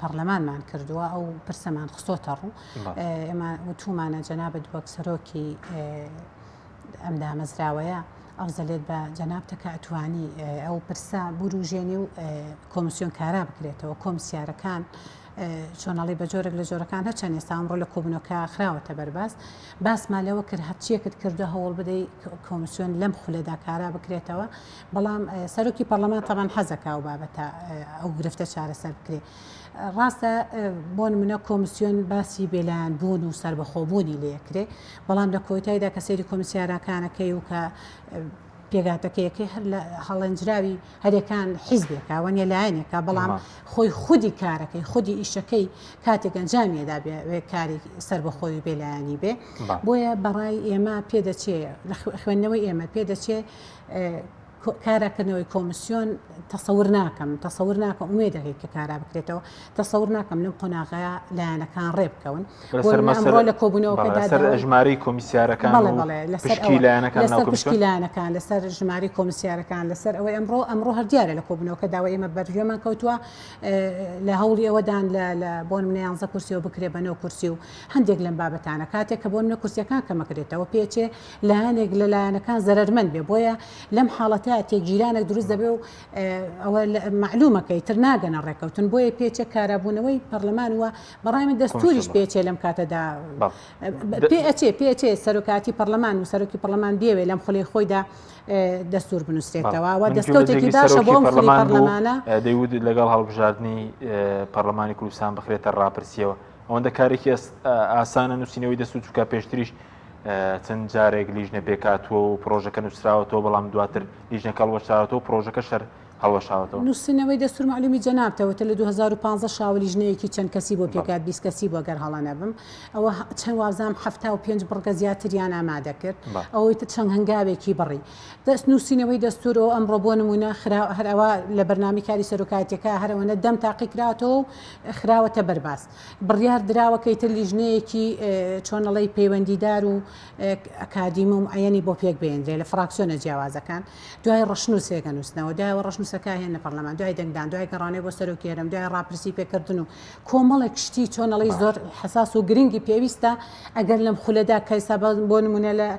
پەرلەمانمان کردووە ئەو پرسەمان خستۆتە ڕوو ئێمە وتومانە جەنابت وەک سەرۆکی ئەم دامەزراوەیە ئەفزەلێت بە جەنابتە کە ئەتوانی ئەو پرسە بوروژێنی و کۆمسیۆن کارا بکرێتەوە کۆمسیارەکان چۆنەڵی بە جۆرێک لە جۆرەکان هەرچەند ئێستا ئەمڕۆ لە کۆبوونەوەکە خراوەتە بەرباس باسمان لەوە کرد هەرچیەکت کردو هەوڵ بدەی کۆمسیۆن لەم خولەدا کارا بکرێتەوە بەڵام سەرۆکی پەرلەمان تەبان حەزەکا و بابەتە ئەو گرفتە چارەسەر بکرێ ڕاستە بۆ نمونە کۆمسیۆن باسی بێلایەن بوون و سەربەخۆبوونی لێکرێ بەڵام لە کۆتایدا کە سەیری کۆمیسیارەکانەکەی و کە پێگاتەکەیەکەی هەر لە هەڵێنجراوی هەرێکان حیزبێکە وەنیە لایەنێکە بەڵام خۆی خودی کارەکەی خودی ئیشەکەی کاتێک ئەنجامیەدا بێ کاری سەربەخۆی و بێلایەنی بێ بۆیە بەڕای ئێمە پێدەچێ لە خوێندنەوەی ئێمە پێدەچێ کاراکردنەوەی کۆمسیۆن تەسەور ناکەم تەسەور ناکەم ئومێدەکەی کە کارا بکرێتەوە تەسەور ناکەم لەم قۆناغەیە لایەنەکان ڕێ بکەون ئەمڕۆ لە کۆبوونەوەکەدا لەسەر ژمارەی کۆمیسیارەکان بەڵێ بەڵێ لەسەر پشکی لایەنەکان لەسەر پشکی لایەنەکان لەسەر ژمارەی کۆمیسیارەکان لەسەر ئەوەی ئەمڕۆ ئەمڕۆ هەر دیارە لە کۆبوونەوەکە داوای ئێمە بەرگوێمان کەوتووە لە هەوڵی ئەوەدان لە بۆ نمونە یانزە کورسیەوە بکرێ بە نۆ کورسی و هەندێک لەم بابەتانە کاتێک کە بۆ نمونە کورسیەکان کەمەکرێتەوە پێچێ لایەنێک لە لایەنەکان زەرەرمەند بێ بۆیە لەم حاڵەتە تێکگیرانێک دروست دەبێ و ئەوە مەعلومە کە ئیتر ناگەنە ڕێکەوتن بۆیە پێچێ کارابوونەوەی پەرلەمان وە بەڕای من دەستوریش پێچێ لەم کاتەدا پێ ئەچێ پێچێ سەرۆکاتی پەرلەمان و سەرۆکی پەرلەمان بێوێ لەم خولەی خۆیدا دەستور بنووسرێتەوە و دەستکەوتێکی باشە بۆ ئەم خولی پەرلەمانە دەیوت لەگەڵ هەڵبژاردنی پەرلەمانی کوردستان بخرێتە ڕاپرسیەوە ئەوەندە کارێکی ئاسانە نووسینەوەی دەستور چونکە پێشتریش چەند جارێک لیژنە پێکهاتووە و پرۆژەکە نووسراوەتەوە، بەڵام دواتر لیژنەکە هەڵوەشاوەتەوە و پرۆژەکەش هەر هەڵوەشاوەتەوە. نووسینەوەی دەستوور مەعلومی جەنابتە وتە لە 2015 شاوە لیژنەیەکی چەند کەسی بۆ پێکهات 20 کەسی بوو گەر هەڵە نەبم ئەوە چەند وابزانم 75 بڕگە زیاتریان ئامادە کرد ئەوەی تر چەند هەنگاوێکی بڕی دەست نووسینەوەی دەستوور ئەو ئەمڕۆ بۆ نموونە خرا هەر ئەوە لە بەرنامەی کاری سەرۆکایەتیەکە هەر ئەوەنە دەم تاقی کراتەوە و خراوەتە بەرباس بڕیار دراوە کە ئیتر لیژنەیەکی چۆن ئەڵێی پەیوەندیدار و ئەکادیمی و معەیەنی بۆ پێک بهێنرێ لە فراکسیۆنە جیاوازەکان دوای ڕەشنووسێک ئەنووسنەوە دوای ئەوە ڕەشنووسەکە ئەهێننە پەرلەمان دوای دەنگدان دوای گەڕانەوە بۆ سەرۆکی هەرێم دوای ڕاپرسی پێکردن و کۆمەڵێک شتی چۆن ئەڵێی زۆر حەساس و گرنگی پێویستە ئەگەر لەم خولەدا کە ئێستا بۆ نموونە لە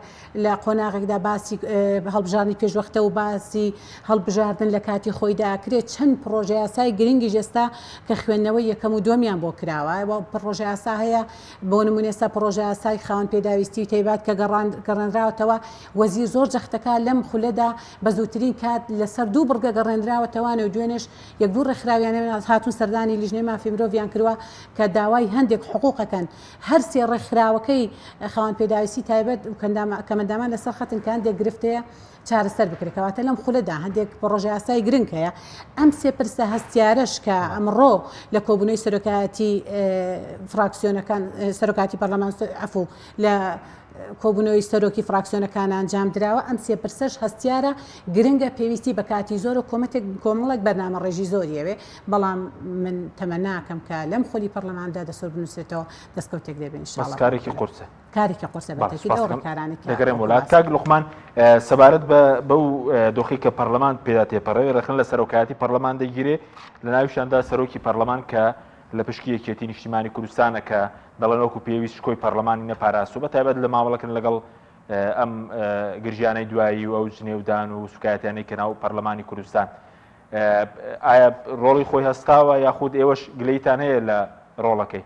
لە قۆناغێکدا باسی هەڵبژاردنی پێشوەختە و باسی هەڵبژاردن لە کاتی خۆیدا ئەکرێت، چەند پڕۆژەیاسای گرنگیش ئێستا کە خوێندنەوەی یەکەم و دووەمیان بۆ کراوە و پڕۆژەیاسا هەیە بۆ نموونە ئێستا پڕۆژەیاسای خاوەن پێداویستی و تەیبات کە گەڕێنراوەتەوە وەزیر زۆر جەختەکە لەم خولەدا بە زووترین کات لەسەر دوو بڕگە گەڕێنراوەتەوە. توانراوەتەوانێ و دوێنێش یەک دوو ڕێکخراویان هاتوون سەردانی لیژنەی مافی مرۆڤیان کردووە کە داوای هەندێک حقوقەکەن هەر سێ ڕێکخراوەکەی خاوەن پێداویستی تایبەت و کەمەندامان لەسەر خەتن کە هەندێک گرفت هەیە چارەسەر بکرێت کەواتە لەم خولەدا هەندێک پڕۆژە یاسای گرنگ هەیە ئەم سێ پرسە هەستیارەش کە ئەمڕۆ لە کۆبوونەوەی سەرۆکایەتی فراکسیۆنەکان سەرۆکاتی پەرلەمان عەفو لە کۆبوونەوەی سەرۆکی فراکسیۆنەکان ئەنجام دراوە ئەم سێ پرسەش هەستیارە گرنگە پێویستی بە کاتی زۆر و کۆمەتێک کۆمەڵێک بەرنامە ڕێژی زۆریەوێ بەڵام من تەمەناکەم کە لەم خولی پەرلەماندا دەستور بنووسرێتەوە دەستکەوتێک دەبێت ان شاء الله کارێکی قورسە کارێکی قورسە بە تەئکید ئەو ڕێکارانەی کە دەگەڕێم بۆ لات کاک لوقمان سەبارەت بە بەو دۆخی کە پەرلەمان پێدا تێپەڕێ ڕەخنە لە سەرۆکایەتی پەرلەمان دەگیرێ لە ناویشاندا سەرۆکی پەرلەمان کە لە پشکی یەکێتی نیشتیمانی کوردستانە کە دەڵێن وەکو پێویست شکۆی پەرلەمانی نەپاراستوە بە تایبەت لە مامەڵەکردن لەگەڵ ئەم گرژیانەی دوایی و ئەو جنێودان و سوکایەتیانەی کە ناو پەرلەمانی کوردستان ئایا ڕۆڵی خۆی هەستاوە یاخود ئێوەش گلەیتان هەیە لە ڕۆڵەکەی؟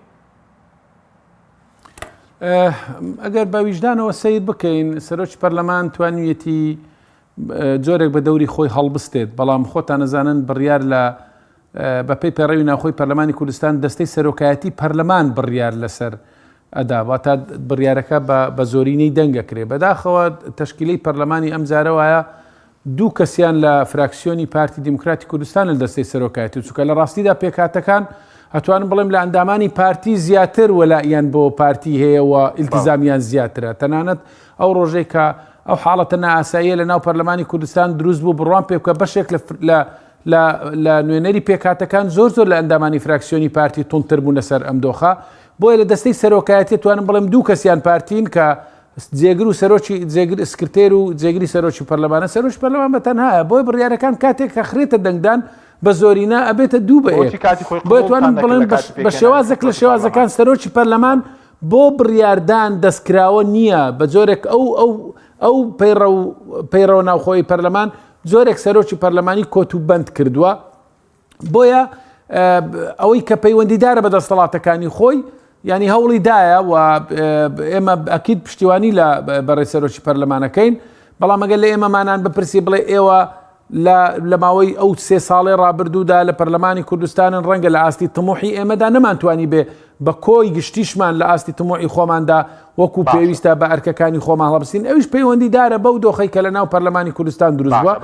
ئەگەر بە ویژدانەوە سەیر بکەین سەرۆکی پەرلەمان توانیویەتی جۆرێک بە دەوری خۆی هەڵبستێت بەڵام خۆتان نەزانن بڕیار لە بەپێی پەیڕەوی ناوخۆی پەرلەمانی کوردستان دەستەی سەرۆکایەتی پەرلەمان بڕیار لەسەر ئەدا واتا بڕیارەکە بە زۆرینەی دەنگەکرێ بەداخەوە تەشکیلەی پەرلەمانی ئەم جارە وایە دوو کەسیان لە فراکسیۆنی پارتی دیموکراتی کوردستان لە دەستەی سەرۆکایەتی و چونکە لە ڕاستیدا پێکهاتەکان ئەتوانم بڵێم لە ئەندامانی پارتی زیاتر وەلائیان بۆ پارتی هەیە و ئیلتیزامیان زیاترە تەنانەت ئەو ڕۆژەی کە ئەو حاڵەتە نائاساییە لە ناو پەرلەمانی کوردستان دروست بوو بڕوام پێ بکە بەشێک لە لە لە لە نوێنەری پێکهاتەکان زۆر زۆر لە ئەندامانی فراکسیۆنی پارتی توندتر بوون لەسەر ئەم دۆخە بۆیە لە دەستەی سەرۆکایەتی توانم بڵێم دوو کەسیان پارتین کە جێگر و سەرۆکی جێگر سکرتێر و جێگری سەرۆکی پەرلەمانە سەرۆکی پەرلەمان بە تەنهایە بۆی بڕیارەکان کاتێک کە خرێتە دەنگدان بە زۆرینە ئەبێتە دوو بە یەک بۆیە توانم بڵێم بە شێوازێک لە شێوازەکان سەرۆکی پەرلەمان بۆ بڕیاردان دەستکراوە نییە بە جۆرێک ئەو ئەو ئەو پەیڕەو پەیڕەوە ناوخۆی پەرلەمان جۆرێک سەرۆکی پەرلەمانی کۆت و بەند کردووە بۆیە ئەوەی کە پەیوەندیدارە بە دەستەڵاتەکانی خۆی ینی هەوڵی دایە و ئێمە ئەکید پشتیوانی لە بەڕێ سەرۆکی پەرلەمانەکەین بەڵام ئەگەر لە ئێمەمانان بپرسی بڵێ ئێوە لە ماوەی ئەو سێ ساڵێ ڕابردوودا لە پەرلەمانی کوردستانن ڕەنگە لە ئاستی تموحی ئێمەدا نەمانتوانی بێ بە کۆی گشتیشمان لە ئاستی تموحی خۆماندا وەکو پێویستە بە ئەرکەکانی خۆمان هەڵبستین ئەویش پەیوەندیدارە بەو دۆخەی کە لە ناو پەرلەمانی کوردستان دروست بووە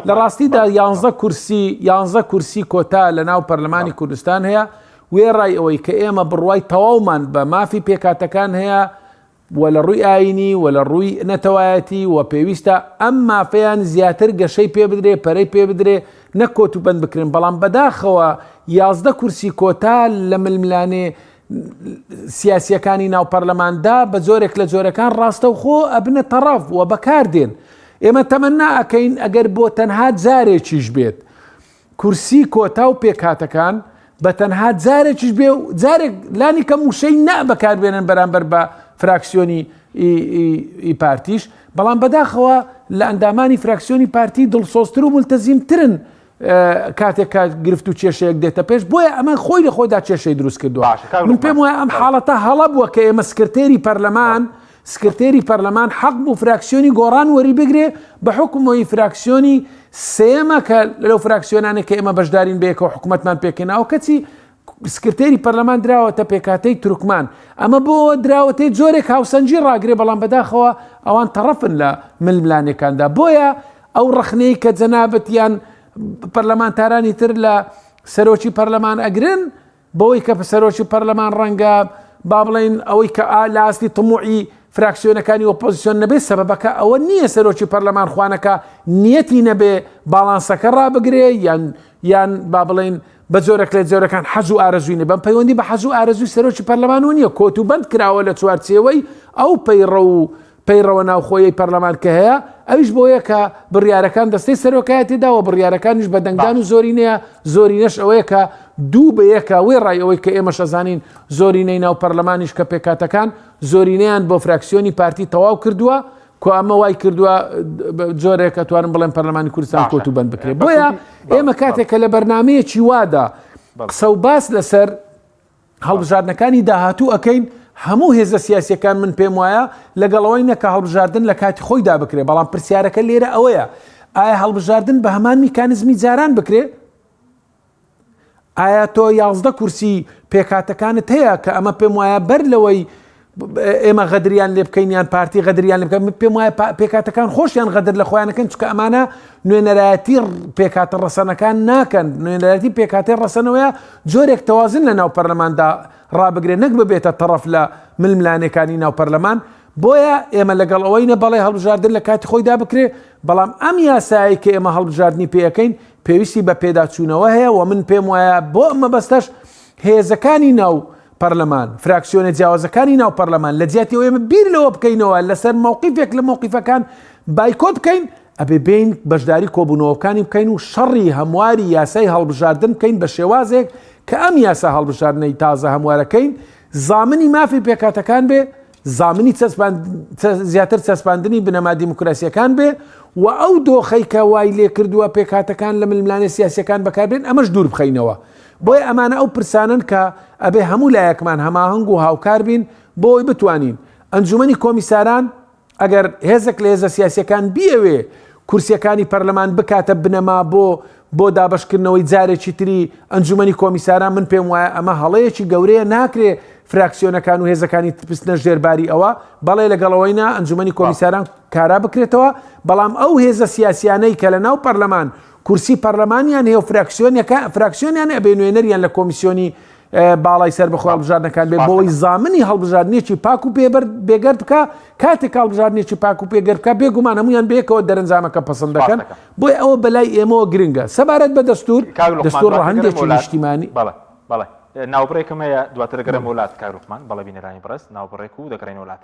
لە ڕاستیدا یانزە کورسی یانزە کورسی کۆتا لە ناو پەرلەمانی کوردستان هەیە وێڕای ئەوەی کە ئێمە بڕوای تەواومان بە مافی پێکاتەکان هەیە و لە ڕووی ئاینی و لە ڕووی نەتەوایەتی و پێویستە ئەم مافەیان زیاتر گەشەی پێ بدرێ پەرەی پێ بدرێ نەک کۆت و بەند بکرێن بەڵام بەداخەوە 11 کورسی کۆتا لە ململانێ سیاسیەکانی ناو پەرلەماندا بە جۆرێک لە جۆرەکان ڕاستەوخۆ ئەبنە تەڕەف و بەکاردێن ئێمە تەمەنا ئەکەین ئەگەر بۆ تەنها جارێکیش بێت کورسی کۆتا و پێکهاتەکان بە تەنها جارێکیش بێ و جارێک لانی کەم وشەی نا بەکاربێنن بەرامبەر بە فراکسیۆنی ئی پارتیش بەڵام بەداخەوە لە ئەندامانی فراکسیۆنی پارتی دڵسۆزتر و ملتەزیمترن کاتێک کە گرفت و کێشەیەک دێتە پێش بۆیە ئەمە خۆی لە خۆیدا کێشەی دروست کردووە من پێم وایە ئەم حاڵەتە هەڵە بووە کە ئێمە سکرتێری پەرلەمان سکرتێری پەرلەمان حەق بوو فراکسیۆنی گۆڕان وەری بگرێ بە حکومەوەی فراکسیۆنی سێمە کە لەو فراکسیۆنانە کە ئێمە بەشدارین بەیەکەوە حکوومەتمان پێکهێناوە کەچی سکرتێری پەرلەمان دراوەتە پێکهاتەی تورکمان ئەمە بۆ دراوەتەی جۆرێک هاوسەنگی ڕاگرێ بەڵام بەداخەوە ئەوان تەڕەفن لە ململانێکاندا بۆیە ئەو ڕەخنەی کە جەنابت یان پەرلەمانتارانی تر لە سەرۆکی پەرلەمان ئەگرن بەوەی کە سەرۆکی پەرلەمان ڕەنگە با بڵێین ئەوەی کە لە ئاستی تموعی فراکسیۆنەکانی ئۆپۆزیسیۆن نەبێ سەبەبەکە ئەوە نییە سەرۆکی پەرلەمان خوانەکە نیەتی نەبێ باڵانسەکە ڕابگرێ یان یان با بڵێین بە جۆرەک لە جۆرەکان حەز و ئارەزووی نەبێ پەیوەندی بە حەز و ئارەزووی سەرۆکی پەرلەمانەوە نییە کۆت و بەند کراوە لە چوارچێوەی ئەو پەیڕەو و پەیڕەوە ناوخۆیەی پەرلەمان کە هەیە ئەویش بۆیە کە بڕیارەکان دەستەی سەرۆکایەتی داوە بڕیارەکانیش بە دەنگدان و زۆرینەیە زۆرینەش ئەوەیە کە دوو بە یەکە وێڕای ئەوەی کە ئێمەش ئەزانین زۆرینەی ناو پەرلەمانیش کە پێکهاتەکان زۆرینەیان بۆ فراکسیۆنی پارتی تەواو کردووە کۆ ئەمە وای کردووە جۆرێک ئەتوانم بڵێم پەرلەمانی کوردستان کۆت و بەند بکرێت بۆیە ئێمە کاتێک کە لە بەرنمەیەکی وادا قسە و باس لەسەر هەڵبژاردنەکانی داهاتوو ئەەکەین هەموو هێزە سیاسەکان من پێم وایە لەگەڵەوەی نەکە هەڵبژاردن لە کاتی خۆیدا بکرێ بەڵام پرسیارەکە لێرە ئەوەیە. ئایا هەڵبژاردن بە هەمان میکانزمی جاران بکرێ؟ ئایا تۆ 11 کورسی پێکهاتەکانت هەیە کە ئەمە پێم وایە بەر لەوەی ئێمە غەدریان لێ بکەین یان پارتی غەدریان لێ بکەن من پێم وایە پێکهاتەکان خۆشیان غەدر لە خۆیانەکەن چکە ئەمانە نوێنەرایەتی پێکهاتە ڕەسەنەکان ناکەن نوێنەرایەتی پێکهاتەی ڕەسەنەوەیە جۆرێک تەوازن لە ناو پەرلەماندا ڕابگرێ نەک ببێتە تەڕەف لە ململانێکانی ناو پەرلەمان بۆیە ئێمە لەگەڵ ئەوەینە بەڵێ هەڵبژاردن لە کاتی خۆیدا بکرێ بەڵام ئەم یاسایەی کە ئێمە هەڵبژاردنی پێ ئەکەین پێویستی بە پێداچوونەوە هەیە و من پێم وایە بۆ ئەم مەبەستەش هێزەکانی ناو پەرلەمان، فراکسیۆنە جیاوازەکانی ناو پەرلەمان لە جیاتی ئەوەی ئێمە بیر لەوە بکەینەوە لەسەر مەوقیفێک لە مەوقیفەکان بایکۆت بکەین، ئەبێ بێین بەشداری کۆبوونەوەکانی بکەین و شەڕی هەمواری یاسای هەڵبژاردن بکەین بە شێوازێک کە ئەم یاسا هەڵبژاردنەی تازە هەموارەکەین زامنی مافی پێکهاتەکان بێ، زامنی زیاتر چەسپاندنی بنەما دیموکراسییەکان بێ و ئەو دۆخەی کە وای لێکردووە پێکهاتەکان لە ململانێ سیاسییەکان بەکاربێن ئەمەش دوور بخەینەوە. بۆیە ئەمانە ئەو پرسانەن کە ئەبێ هەموو لایەکمان هەماهەنگ و هاوکار بین بۆ ئەوەی بتوانین ئەنجومەنی کۆمیساران ئەگەر هێزێک لە هێزە سیاسیەکان بیەوێ کورسیەکانی پەرلەمان بکاتە بنەما بۆ بۆ دابەشکردنەوەی جارێکی تری ئەنجومەنی کۆمیساران من پێم وایە ئەمە هەڵەیەکی گەورەیە ناکرێ فراکسیۆنەکان و هێزەکانی بستنە ژێر باری ئەوە بەڵێ لەگەڵەوەی نا ئەنجومەنی کۆمیساران کارا بکرێتەوە بەڵام ئەو هێزە سیاسیانەی کە لە ناو پەرلەمان کورسی پەرلەمانیان هەیە و فراکسیۆنەکە فراکسیۆنیان ئەبێ نوێنەریان لە کۆمیسیۆنی باڵای سەربەخۆ هەڵبژاردنەکان بێ بۆی زامنی هەڵبژاردنێکی پاک و پێبەر بێگەرد بکە کاتێک هەڵبژاردنێکی پاک و پێگەر بکە بێگومان هەمویان بەیەکەوە دەرەنجامەکە پەسەند دەکەن بۆی ئەوە بەلای ئێمەوە گرنگە سەبارەت بە دەستور دەستور ڕەهەندێکی نیشتیمانی بەڵێ بەڵێ ناوبڕێکم هەیە دواتر دەگەڕێمەوە لات کاک لوقمان بەڵێ بینەرانی بەڕێز ناوبڕێک و دەگەڕێینەوە لات.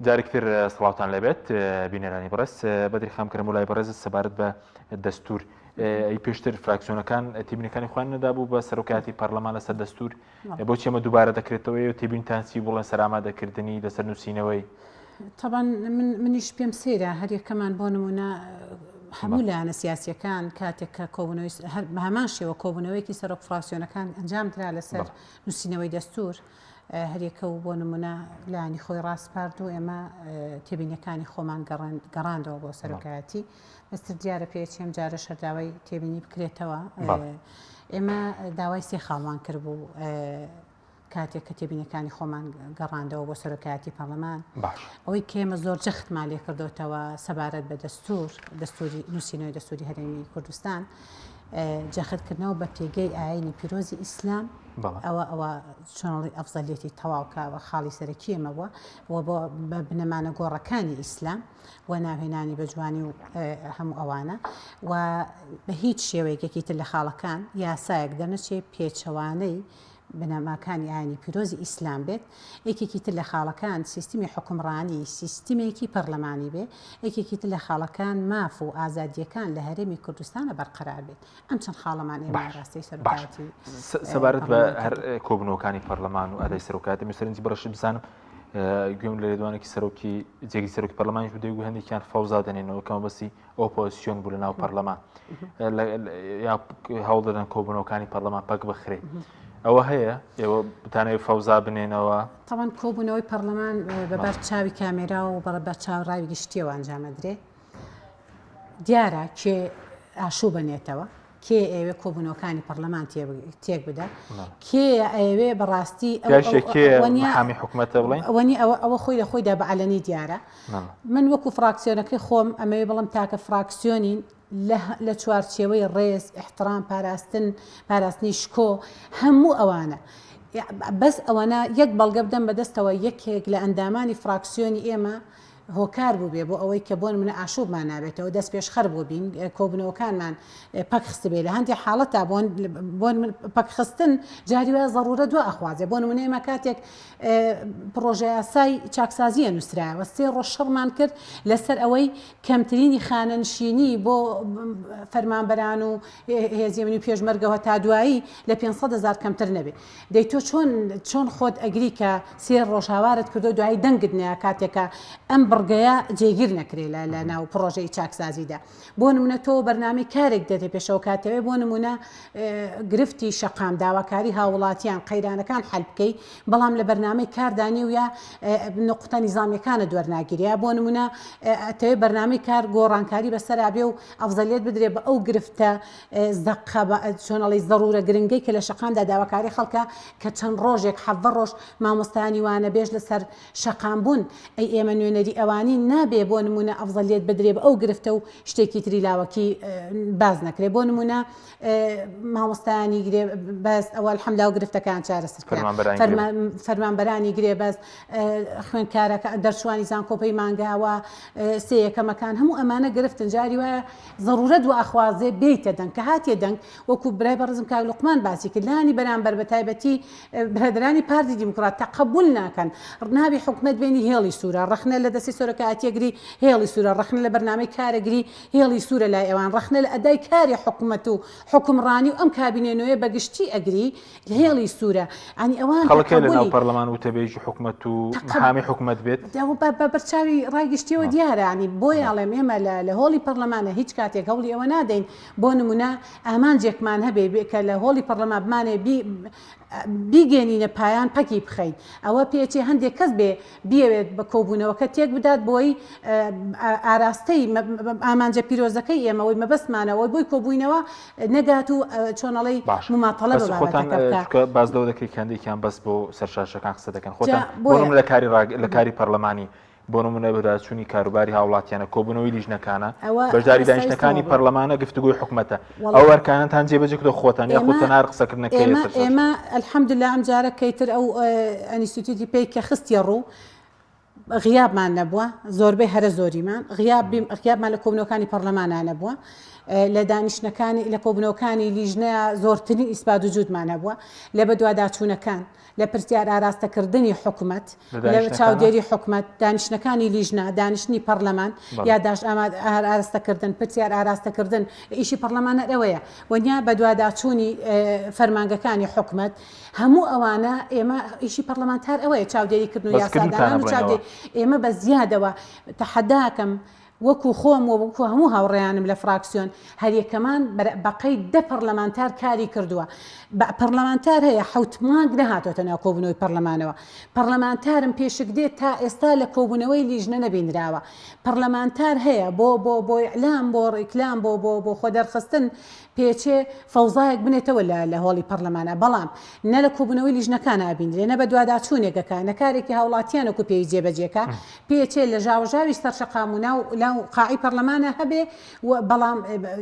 جارێکتر سڵاوتان لێبێت بینەرانی بەڕێز بەدری خام کەرم و لای بەڕێزت سەبارەت بە دەستور ئەی پێشتر فراکسیۆنەکان تێبینەکانی خۆیان نەدابوو بە سەرۆکاتی پەرلەمان لەسەر دەستور بۆچی ئەمە دووبارە دەکرێتەوە و تێبینتان چی بڵێن سەر ئامادەکردنی لەسەر نووسینەوەی؟ تەبعەن من منیش پێم سەیرە هەریەکەمان بۆ نمونە هەموو لایەنە سیاسیەکان کاتێک کە کۆبوونەوەی هەر بە هەمان شێوە کۆبوونەوەیەکی سەرۆک فراکسیۆنەکان ئەنجام درا لەسەر نووسینەوەی دەستور هەریەکە و بۆ نمونە لایەنی خۆی ڕاسپارد و ئێمە تێبینەکانی خۆمان گەڕاندەوە بۆ سەرۆکایەتی بەستر دیارە پێچی ئەم جارە شەرداوای تێبینی بکرێتەوە ئێمە داوای سێ خاڵمان کردبوو کاتێک کە تێبینەکانی خۆمان گەڕاندەوە بۆ سەرۆکایەتی پەرلەمان ئەوەی کە ئێمە زۆر جەختمان لێ کردوتەوە سەبارەت بە دەستور دەستوری نووسینەوەی دەستوری هەرێمی کوردستان جەختکردنەوە بە پێگەی ئاینی پیرۆزی ئیسلام ئەوە ئەوە چۆنڵی ئەفزەلێتی تەواوکەوە خاڵی سەرەکی ئێمە بووە و بۆ بە بنەمانە گۆڕەکانی ئیسلام و ناوهێنانی بە جوانی و هەموو ئەوانە و بە هیچ شێوەیەک یەکی تر لە خاڵەکان یاسایەک دەرنەچێ پێچەوانەی بنەماکانی ئاینی پیرۆزی ئیسلام بێت یەکێکی تر لە خاڵەکان سیستمی حکومڕانی سیستمێکی پەرلەمانی بێ یەکێکی تر لە خاڵەکان ماف و ئازادیەکان لە هەرێمی کوردستانە بەرقەرار بێت ئەم چەند خاڵەمان ئێمە ڕاستی سەرۆکایەتی سەبارەت بە هەر کۆبنەوەکانی پەرلەمان و ئەدای سەرۆکایەتی من سەرنجی بەڕێزت بزانم گوێم لە لێدوانێکی سەرۆکی جێگری سەرۆکی پەرلەمانیش بوو دەیگوت هەندێکیان فەوزا دەنێنەوە کە مەبەستی ئۆپۆزیسیۆن بوو لە ناو پەرلەمان هەوڵ دەدەن کۆبوونەوەکانی پەرلەمان پەک بخرێ ئەوە هەیە ئێوە بتانەوێت فەوزا بنێنەوە تاوان کۆبوونەوەی پەرلەمان بە بەر چاوی کامێرا و بە بەر چاو ڕاوی گشتیەوە ئەنجامەدرێ دیارە کێ ئاشوو بەنێتەوە کێ ئەیەوێ کۆبوونەوەکانی پەرلەمان تێک بدا کێ ئەیەوێ بەڕاستی حامی حکومەتە بڵێن ئەوەنی ئەوە ئەوە خۆی لە خۆیدا بە عەلەنی دیارە من وەکو فراکسیۆنەکەی خۆم ئەمەوێ بڵم تاکە فراکسیۆنین لە چوارچێوەی ڕێز احترام پاراستن پاراستنی شکۆ هەموو ئەوانە بەس ئەوەنە یەک بەڵگە بدەم بەدەستەوە یەکێک لە ئەندامانی فراکسیۆنی ئێمە هۆکار بووبێ بۆ ئەوەی کە بۆ نمونە ئاشوبمان نابێتەوە دەستپێشخەر بووبین کۆبوونەوەکانمان پەک خستبێ لە هەندێک حاڵەتا بۆ بۆ پەکخستن جاری وایە زەڕورە دوا ئەخوازێ بۆ نمونە ئێمە کاتێک پڕۆژەیاسای چاکسازیە نووسرایەوە سێ ڕۆژ شەڕمان کرد لەسەر ئەوەی کەمترینی خانەنشینی بۆ فەرمانبەران و هێزی ئەمنی و پێشمەرگەوە تا دوایی لە 500 هزار کەمتر نەبێ دەی تۆ چۆن چۆن خۆت ئەگری کە سێ ڕۆژ هاوارت کردو دوایی دەنگت نەیا کاتێک کە ئەم بڕ. بڕگەیە جێگیر نەکرێ لە لە ناو پڕۆژەی چاکسازیدا. بۆ نمونە تۆ بەرنامەی کارێک دێتە پێشەوە کاتەوێ بۆ نمونە گرفتی شەقام داواکاری هاوڵاتیان قەیرانەکان حەل بکەی بەڵام لە بەرنامەی کاردا نیە و یا نقطە نیزامیەکانت وەرناگیری یا بۆ نمونە ئەتەوێ بەرنامەی کار گۆڕانکاری بەسەرا بێ و ئەفزەلیەت بدرێ بە ئەو گرفتە زەقە چۆن ئەڵێی زەڕورە گرنگەی کە لە شەقامدا داواکاری خەڵکە کە چەند ڕۆژێک حەڤە ڕۆژ مامۆستایانی وانەبێژ لەسەر شەقام بوون ئەی ئێمە نوێنەری ئەوانین نابێ بۆ نمونە ئەفزەلیەت بدرێ بە ئەو گرفتە و شتێکی تری لاوەکی باس نەکرێ بۆ نمونە مامۆستایانی گرێ بەست ئەوە الحمدلله و گرفتەکان چارەسەر کرا فەرمانبەرانی گرێ بەست خوێندکارەکە دەرچوانی زانکۆ پەیمانگاوە سێ یەکەمەکان هەموو ئەمانە گرفتن جاری وایە زەڕورەت وا ئەخوازێ بێیتە دەنگ کە هاتیە دەنگ وەکو برای بەڕێزم کاک لوقمان باسی کرد لانی بەرامبەر بە تایبەتی برادەرانی پارتی دیموکرات تەقەبول ناکەن نابی حکومەت بێنی هێڵی سوورە ڕەخنە لە دەستی سەرۆکایەتیەگری هێڵی سوورە ڕەخنە لە بەرنامەی کارەگری هێڵی سوورە لای ئەوان ڕەخنە لە ئەدای کاری حکومەت و حوکمڕانی و ئەم کابینەی نوێیە بە گشتی ئەگری هێڵی سوورە یانی ئەوان خەڵک هەیە لە ناو پەرلەمان وتەبێژی حکومەت و محامی حکومەت بێت؟ بە بەرچاوی ڕای گشتیەوە دیارە ینی بۆیە ئەڵێم ئێمە لە هۆڵی پەرلەمانە هیچ کاتێک هەوڵی ئەوە نادەین بۆ نمونە ئامانجێکمان هەبێ کە لە هۆڵی پەرلەمان بمانێ بیگەێنینە پایان پەکی بخەین ئەوە پێچێ هەندێک کەس بێ بیەوێت بە کۆبوونەوەکە تێک بدات بۆی ئاراستەی ئامانجە پیرۆزەکەی ئێمەوەی مەبەستمانەوەی بۆی کۆبووینەوە نەگات و چۆنەڵی مماتەڵە بە خۆتان باز لەوە دەکەی کاندێکیان بەس بۆ سەرشاشەکان قسە دەکەن خۆتان بۆ لە کاری لە کاری پەرلەمانی بۆ نمونە بەدواداچوونی کاروباری هاوڵاتیانە، کۆبوونەوەی لیژنەکانە، بەشداری دانیشتنەکانی پەرلەمانە، گفتوگۆی حکومەتە. ئەو ئەرکانەتان جێبەجێ کردووە خۆتان یاخود تەنها هەر قسەکردنەکەیە لەسەر شاشە؟ ئێمە الحمدللە ئەمجارە کەیتر ئەو ئەنیستیتوتی پێی کە خستیە ڕوو غیابمان نەبووە، زۆربەی هەرە زۆریمان غیاب غیابمان لە کۆبوونەوەکانی پەرلەمانا نەبووە، لە دانیشتنەکانی لە کۆبوونەوەکانی لیژنەیا زۆرترین ئیسپات وجودمان هەبووە، لە بەدواداچوونەکان لە پرسیار ئاراستەکردنی حکومەت، لە چاودێری حکومەت، دانیشتنەکانی لیژنە، دانیشتنی پەڕلەمان، یاداشت ئاراستەکردن، پرسیار ئاراستەکردن، ئیشی پەڕلەمان هەر ئەوەیە. وەنیا بەدواداچوونی فەرمانگەکانی حکومەت، هەموو ئەوانە ئێمە ئیشی پەڕلەمانتار ئەوەیە چاودێریکردن و یاسادانان و چاودێری ئێمە بە زیادەوە تەحەداکەم وەکو خۆم و وەکو هەموو هاوڕێیانم لە فراکسیۆن هەریەکەمان بەقەی دە پەڕلەمانتار کاری کردووە. پەڕلەمانتار هەیە حەوت مانگ نەهاتۆتە ناو کۆبوونەوەی پەڕلەمانەوە. پەڕلەمانتارم پێشک دێت تا ئێستا لە کۆبوونەوەی لیژنە نەبینراوە. پەڕلەمانتار هەیە بۆ بۆ بۆ ئیعلام بۆ ڕیکلام بۆ بۆ بۆ خۆدەرخستن پێچێ فەوزایەک بنێتەوە لە لە هۆڵی پەڕلەمانا بەڵام نە لە کۆبوونەوەی لیژنەکانا ئەبینرێ نە بەدواداچوونێک ئەکا نە کارێکی هاوڵاتیان وەکو پێویست جێبەجێ کا پێچێ لە ژاوەژاوی سەر شەقام و ناو ناو قاعی پەڕلەمانا هەبێ و بەڵام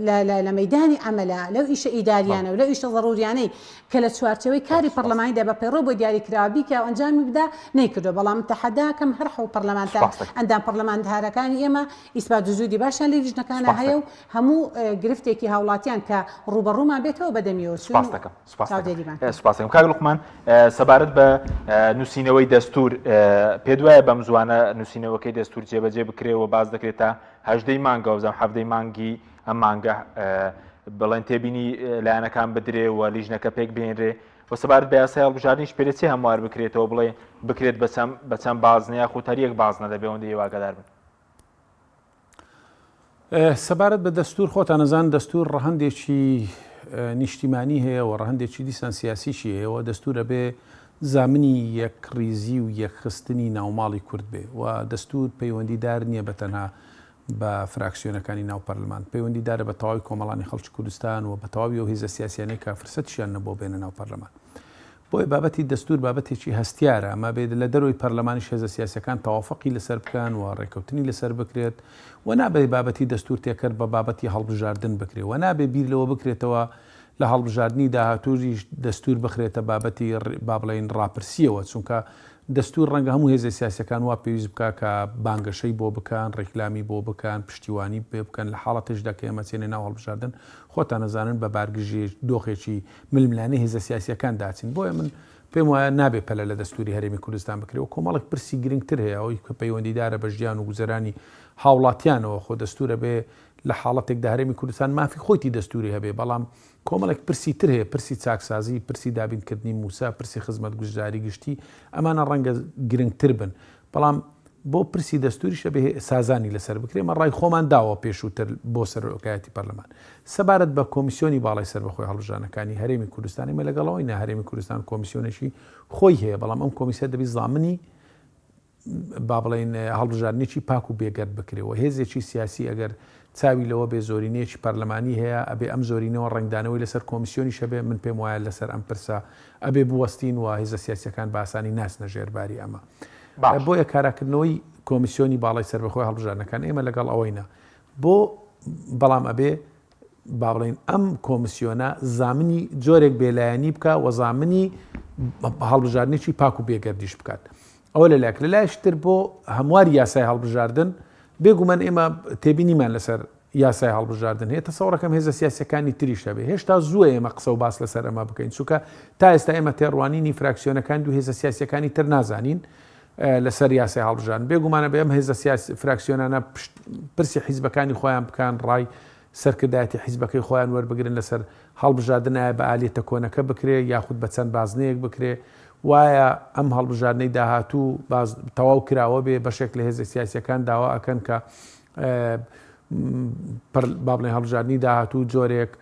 لە لە لە مەیدانی عەمەلا لەو ئیشە ئیداریانە و لەو ئیشە زەڕوریانەی کە لە چوارچێوەی کاری پەڕلەمانیدا بە پەیڕەو بۆ دیاری کراوە بیکا و ئەنجامی بدا نەیکردووە بەڵام تەحەداکەم هەر حەو پەڕلەمانتار ئەندام پەڕلەمانتارەکانی ئێمە ئیسپات وجودی باشیان لە لیژنەکانا هەیە و هەموو گرفتێکی هاوڵاتیان کە ڕووبەڕوومان بێتەوە بەدەمیەوە چووین و سپاست دەکەم سپاست دەکەم چاودێریمان کرد. سپاست دەکەم کاک لوقمان سەبارەت بە نووسینەوەی دەستوور پێت وایە بەم زووانە نووسینەوەکەی دەستوور جێبەجێ بکرێ و باس دەکرێت تا هەژدەی مانگە وابزانم حەڤدەی مانگی ئەم مانگە بڵێن تێبینی لایەنەکان بدرێ و لیژنەکە پێک بهێنرێ و سەبارەت بە یاسای هەڵبژاردنیش پێدەچێ هەموار بکرێتەوە بڵێ بکرێت بە چەند بازنە یاخود هەر یەک بازنە دەبێ ئەوەندە ئێوە ئاگادار بن. سەبارەت بە دەستوور خۆتان ئەزان دەستوور ڕەهەندێکی نیشتیمانی هەیە و ڕەهەندێکی دیسان سیاسیشی هەیە و دەستوور ئەبێ زامنی یەکڕیزی و یەکخستنی ناوماڵی کورد بێ و دەستوور پەیوەندیدار نییە بە تەنها بە فراکسیۆنەکانی ناو پەرلەمان پەیوەندیدارە بە تەواوی کۆمەڵانی خەڵکی کوردستان و بە تەواوی ئەو هێزە سیاسیانەی کە فرسەتیشیان نەبووە بێنە ناو پەرلەمان. بۆیە بابەتی دەستوور بابەتێکی هەستیارە، ئەمە بێت لە دەرەوەی پەرلەمانیش هێزە سیاسیەکان تەوافقی لەسەر بکەن و ڕێککەوتنی لەسەر بکرێت و نابێت بابەتی دەستوور تێکەر بە بابەتی هەڵبژاردن بکرێت و نابێت بیر لەوە بکرێتەوە لە هەڵبژاردنی داهاتوویش دەستوور بخرێتە بابەتی با بڵێین ڕاپرسییەوە چونکە دەستوور ڕەنگە هەموو هێزە سیاسیەکان وا پێویست بکا کە بانگەشەی بۆ بکەن، ڕیکلامی بۆ بکەن، پشتیوانی پێ بکەن لە حاڵەتێکدا کە ئێمە چێنە ناو هەڵبژاردن خۆتان ئەزانن بە بارگژی دۆخێکی ململانێی هێزە سیاسییەکان داچین. بۆیە من پێم وایە نابێ پەلە لە دەستووری هەرێمی کوردستان بکرێ و کۆمەڵێک پرسی گرنگتر هەیە ئەوەی کە پەیوەندیدارە بە ژیان و گوزەرانی هاوڵاتیانەوە خۆ دەستوور ئەبێ لە حاڵەتێکدا هەرێمی کوردستان مافی خۆیتی دەستووری هەبێ بەڵام کۆمەڵێک پرسی تر هەیە پرسی چاکسازی پرسی دابینکردنی مووچە پرسی خزمەتگوزاری گشتی ئەمانە ڕەنگە گرنگتر بن بەڵام. بۆ پرسی دەستوریش ئەبێ سازانی لەسەر بکرێ، ئێمە ڕای خۆمان داوە پێشووتر بۆ سەرۆکایەتی پەرلەمان. سەبارەت بە کۆمیسیۆنی باڵای سەربەخۆی هەڵبژاردنەکانی هەرێمی کوردستان ئێمە لەگەڵ ئەوەین نا هەرێمی کوردستان کۆمیسیۆنێکی خۆی هەیە، بەڵام ئەم کۆمیسە دەبی زامنی با بڵێین هەڵبژاردنێکی پاک و بێگەرد بکرێ و هێزێکی سیاسی ئەگەر چاوی لەوە بێ زۆرینەیەکی پەرلەمانی هەیە ئەبێ ئەم زۆرینەوە ڕەنگدانەوەی لەسەر کۆمیسیۆنیش هەبێ من پێم وایە لەسەر ئەم پرسە ئەبێ بوەستین و هێزە سیاسیەکان بە ئاسانی ناچنە ژێر باری ئەمە بۆیە کاراکردنەوەی کۆمیسیۆنی باڵای سەربەخۆی هەڵبژاردنەکان ئێمە لەگەڵ ئەوەینە بۆ بەڵام ئەبێ با بڵێین ئەم کۆمسیۆنە زامنی جۆرێک بێلایەنی بکا و زامنی هەڵبژاردنێکی پاک و بێگەردیش بکات ئەوە لە لایەک لە لایەکی تر بۆ هەمواری یاسای هەڵبژاردن بێگومان ئێمە تێبینیمان لەسەر یاسای هەڵبژاردن هەیە تەسەوڕەکەم هێزە سیاسەکانی تریش هەبێ هێشتا زووە ئێمە قسە و باس لەسەر ئەمە بکەین چونکە تا ئێستا ئێمە تێڕوانینی فراکسیۆنەکان دوو هێزە سیاسەکانی تر نازانین لەسەر یاسای هەڵبژاردن. بێگومانە بێ ئەم هێزە سیاسی فراکسیۆنانە پرسی حیزبەکانی خۆیان بکەن، ڕای سەرکردایەتی حیزبەکەی خۆیان وەربگرن لەسەر هەڵبژاردن ئایا بە ئالیەتە کۆنەکە بکرێ یاخود بە چەند بازنەیەک بکرێ وایە ئەم هەڵبژاردنەی داهاتوو باز تەواو کراوە بێ بەشێک لە هێزە سیاسیەکان داوا ئەکەن کە با بڵێن هەڵبژاردنی داهاتوو جۆرێک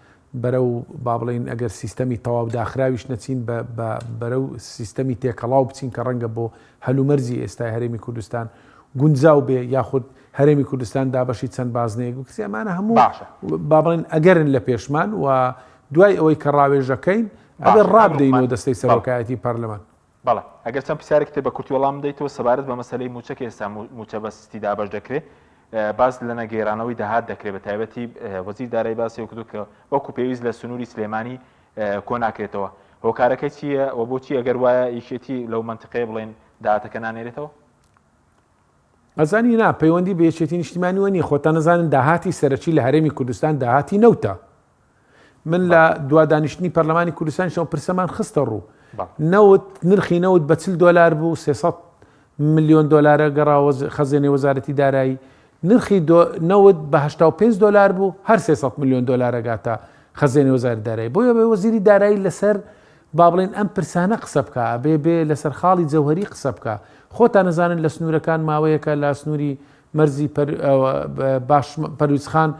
بەرەو با بڵێین ئەگەر سیستەمی تەواو داخراویش نەچین بە بە بەرەو سیستەمی تێکەڵاو بچین کە ڕەنگە بۆ هەلومەرجی ئێستای هەرێمی کوردستان گونجاو بێ یاخود هەرێمی کوردستان دابەشی چەند بازنەیەک بکرێ ئەمانە هەموو باشە. با بڵێن ئەگەرن لە پێشمان و دوای ئەوەی کە ڕاوێژەکەین ئەبێ باشە کاک ڕابدەینەوە لوقمان دەستەی بەڵێ. سەرۆکایەتی پەرلەمان. بەڵێ ئەگەر چەند پرسیارێکی تر بە کورتی وەڵام بدەیتەوە سەبارەت بە مەسەلەی مووچە کە ئێستا مووچە بە سستی دابەش دەکرێ باس لە نەگێرانەوەی داهات دەکرێت بە تایبەتی وەزیر دارایی باسی کردو کە وەکو پێویست لە سنووری سلێمانی کۆ ناکرێتەوە هۆکارەکە چییە و بۆچی ئەگەر وایە یەکێتی لەو منتیقەیە بڵێن داهاتەکە نانێرێتەوە؟ ئەزانی نا پەیوەندی بە یەکێتی نیشتیمانیوە نیە خۆتان ئەزانن داهاتی سەرەکی لە هەرێمی کوردستان داهاتی نەوتە من لە دوا دانیشتنی پەرلەمانی کوردستانیش ئەو پرسەمان خستە ڕوو. نەوت نرخی نەوت بە 40 دۆلار بوو 300 ملیۆن دۆلارە گەڕاوە خەزێنەی وەزارەتی دارایی نرخی نەوت بە 85 دۆلار بوو هەر 300 ملیۆن دۆلارە گاتە خەزێنەی وەزارەتی دارایی بۆیە بێ وەزیری دارایی لەسەر با بڵێن ئەم پرسانە قسە بکە بێ بێ لەسەر خاڵی جەوهری قسە بکە خۆتان نەزانن لە سنوورەکان ماوەیەکە لە سنووری مەرزی پەرویزخان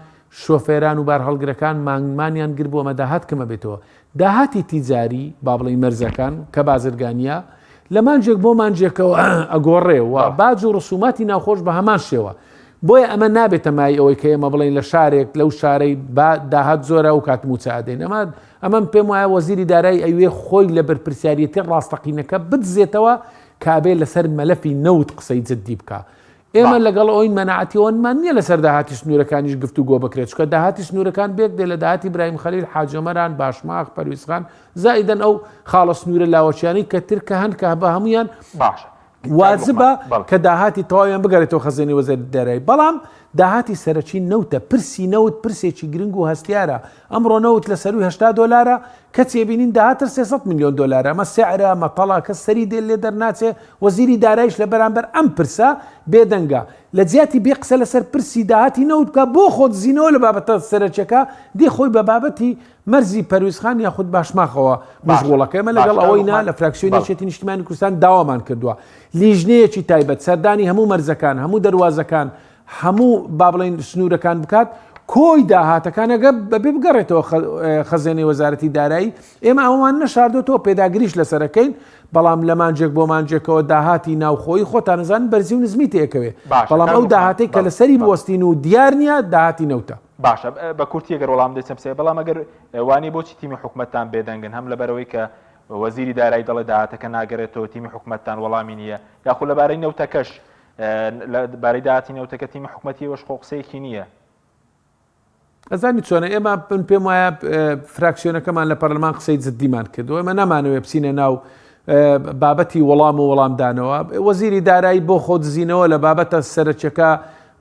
شۆفێران و بارهەڵگرەکان مانیان گرت بۆ ئەمە داهات کەمە بێتەوە داهاتی تیجاری با بڵێین مەرزەکان کە بازرگانیە لە مانجێک بۆ مانجێکەوە ئەگۆڕێ و باج و ڕسوماتی ناوخۆش بە هەمان شێوە بۆیە ئەمە نابێتە مای ئەوەی کە ئێمە بڵێین لە شارێک لەو شارەی با داهات زۆرە و کات موچە ئەدەین ئەمە ئەمەم پێم وایە وەزیری دارایی ئەوێ خۆی لە بەرپرسیارەتی ڕاستەقینەکە بدزێتەوە کابێ لەسەر مەلەفی نەوت قسەی جدی بکە ئێمە لەگەڵ ئەوەین مەناعەتی ئەوەنمان نییە لەسەر داهاتی سنوورەکانیش گفتوگۆ بکرێت، چونکە داهاتی سنوورەکان بێک دێ لە داهاتی برایم خەلیل، حاجی ئۆمەران، باشماخ، پەرویزخان، زائیدەن ئەو خاڵە سنوورە لاوەکیانەی کە تر کە هەن کە بە هەموویان باشە واجبە کە داهاتی تەواویان بگەرێتەوە خەزێنەی وەزارەتی دارایی، بەڵام داهاتی سەرەکی نەوتە، پرسی نەوت پرسێکی گرنگ و هەستیارە، ئەمڕۆ نەوت لە سەرووی 80 دۆلارە، کەچی ئەبینین داهاتر 300 ملیۆن دۆلارە، ئەمە سعرە، مەتەڵە، کەس سەری دێ لێ دەرناچێ، وەزیری دارایش لە بەرامبەر ئەم پرسە بێدەنگە، لە جیاتی بێ قسە لەسەر پرسی داهاتی نەوت بکا بۆ خۆدزینەوە لە بابەتە سەرەکیەکە دێ خۆی بە بابەتی مەرزی پەرویزخان یاخود باشماخەوە مەشغوڵەکە ئێمە لەگەڵ ئەوەی نا لە فراکسیۆنی یەکێتی نیشتیمانی کوردستان داوامان کردووە لیژنەیەکی تایبەت سەردانی هەموو مەرزەکان هەموو دەروازەکان هەموو با بڵێین سنوورەکان بکات کۆی داهاتەکان ئەگە بەبێ بگەڕێتەوە خەزێنەی وەزارەتی دارایی ئێمە ئەومان نەشاردۆتەوە پێداگریش لەسەرەکەین بەڵام لە مانجێک بۆ مانجێکەوە داهاتی ناوخۆی خۆتان نەزان بەرزی و نزمی تێکەوێ بەڵام ئەو داهاتێک کە لەسەری بوەستین و دیار نییە داهاتی نەوتە. باشە بە کورتی ئەگەر وەڵام بدەیت چەند پرسیارێک بەڵام ئەگەر وانیە بۆچی تیمی حکومەتتان بێدەنگن هەم لەبەرئەوەی کە وەزیری دارایی دەڵێ داهاتەکە ناگەرێتەوە تیمی حکومەتتان وەڵامی نییە یاخود لەبارەی نەوتەکەش لە بارەی داهاتی نەوتەکە تیمی حکومەتی ئێوەش خۆ قسەیەکی نییە. ئەزانی چۆنە ئێمە من پێم وایە فراکسیۆنەکەمان لە پەرلەمان قسەی جددیمان کردو ئێمە نامانەوێ بچینە ناو بابەتی وەڵام و وەڵامدانەوە وەزیری دارایی بۆ خۆ دزینەوە لە بابەتە سەرەکیەکە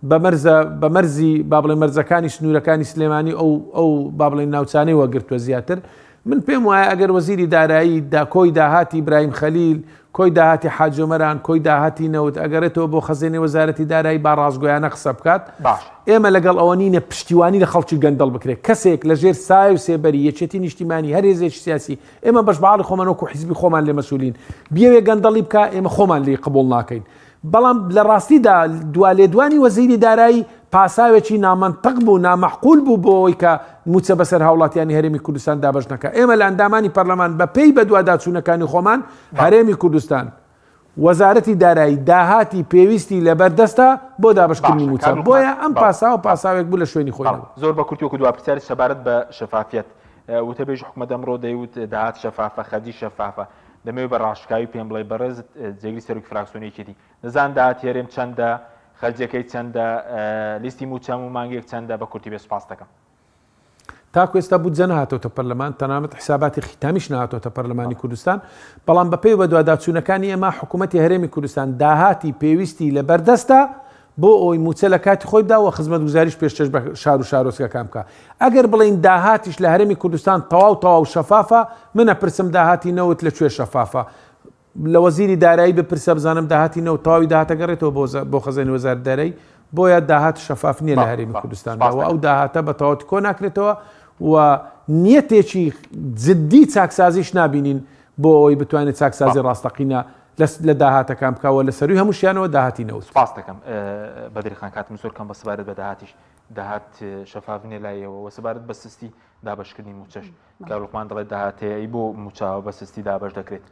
بە مەرزە بە مەرزی با بڵێ مەرزەکانی سنوورەکانی سلێمانی ئەو ئەو با بڵێن ناوچانەی وەگرتووە زیاتر من پێم وایە ئەگەر وەزیری دارایی دا کۆی داهاتی برایم خەلیل، کۆی داهاتی حاجی ئۆمەران، کۆی داهاتی نەوت ئەگەڕێتەوە بۆ خەزێنەی وەزارەتی دارایی با ڕاستگۆیانە قسە بکات. باشە. ئێمە لەگەڵ ئەوە نینە پشتیوانی لە خەڵکی گەندەڵ بکرێت. کەسێک لە ژێر سایە و سێبەری یەکێتی نیشتیمانی هەر هێزێکی سیاسی ئێمە بەش بە حاڵی خۆمان وەکو حیزبی خۆمان لێ مەسئولین بیەوێ گەندەڵی بکا ئێمە خۆمان لێی قبوڵ ناکەین. بەڵام لە ڕاستیدا دوا لێدوانی وەزیری دارایی پاساوێکی نامەنتق بوو، نامەعقول بوو بۆ ئەوەی کە مووچە بەسەر هاوڵاتیانی هەرێمی کوردستان دابەش نەکا. ئێمە لە ئەندامانی پەرلەمان بە پێی بەدواداچوونەکانی خۆمان هەرێمی کوردستان، وەزارەتی دارایی داهاتی پێویستی لەبەر دەستە بۆ دابەشکردنی مووچە، بۆیە ئەم پاساوە پاساوێک بوو لە شوێنی خۆی نەبوو. زۆر بە کورتی وەکو دوا پرسیار سەبارەت بە شەفافیەت، وتەبێژی حکومەت ئەمڕۆ دەیوت داهات شەفافە، خەرجی شەفافە، دەمەوێت بە ڕاشکاوی پێم بڵێی بەڕێزت جێگری سەرۆکی فراکسیۆنی یەکێتی دەزان داهاتی هەرێم چەندە، خەرجیەکەی چەندە، لیستی مووچە هەموو مانگێک چەندە، بە کورتی بێ سوپاست دەکەم. تاکو ئێستا بودجە نەهاتۆتە پەرلەمان، تەنانەت حیساباتی خیتامیش نەهاتۆتە پەرلەمانی کوردستان، بەڵام بەپێی بەدواداچوونەکانی ئێمە حکوومەتی هەرێمی کوردستان داهاتی پێویستی لەبەردەستە بۆ ئەوەی مووچە لە کاتی خۆی بدا و خزمەتگوزاریش پێشکەش بە شار و شارۆچکەکان بکا. ئەگەر بڵێین داهاتیش لە هەرێمی کوردستان تەواو تەواو شەفافە، من ئەپرسم داهاتی نەوت لە کوێ شەفافە؟ لە وەزیری دارایی بپرسە بزانم داهاتی نەوت تەواوی داهات ئەگەڕێتەوە بۆ بۆ خەزێنەی وەزارەتی دارایی؟ بۆیە داهات شەفاف نییە لە هەرێمی کوردستاندا و ئەو داهاتە بە تەواوەتی کۆ ناکرێتەوە و نیەتێکی جدی چاکسازیش نابینین بۆ ئەوەی بتوانێت چاکسازی ڕاستەقینە لە داهاتەکان بکا و لە سەرووی هەمووشیانەوە داهاتی نەوت. سوپاست دەکەم بەدری خان کاتم زۆر کەم بە سەبارەت بە داهاتیش داهات شەفاف نیە لای ئێوە وە سەبارەت بە سستی دابەشکردنی مووچەش کاک لوقمان دەڵێت داهات هەیە ئەی بۆ مووچە بە سستی دابەش دەکرێت؟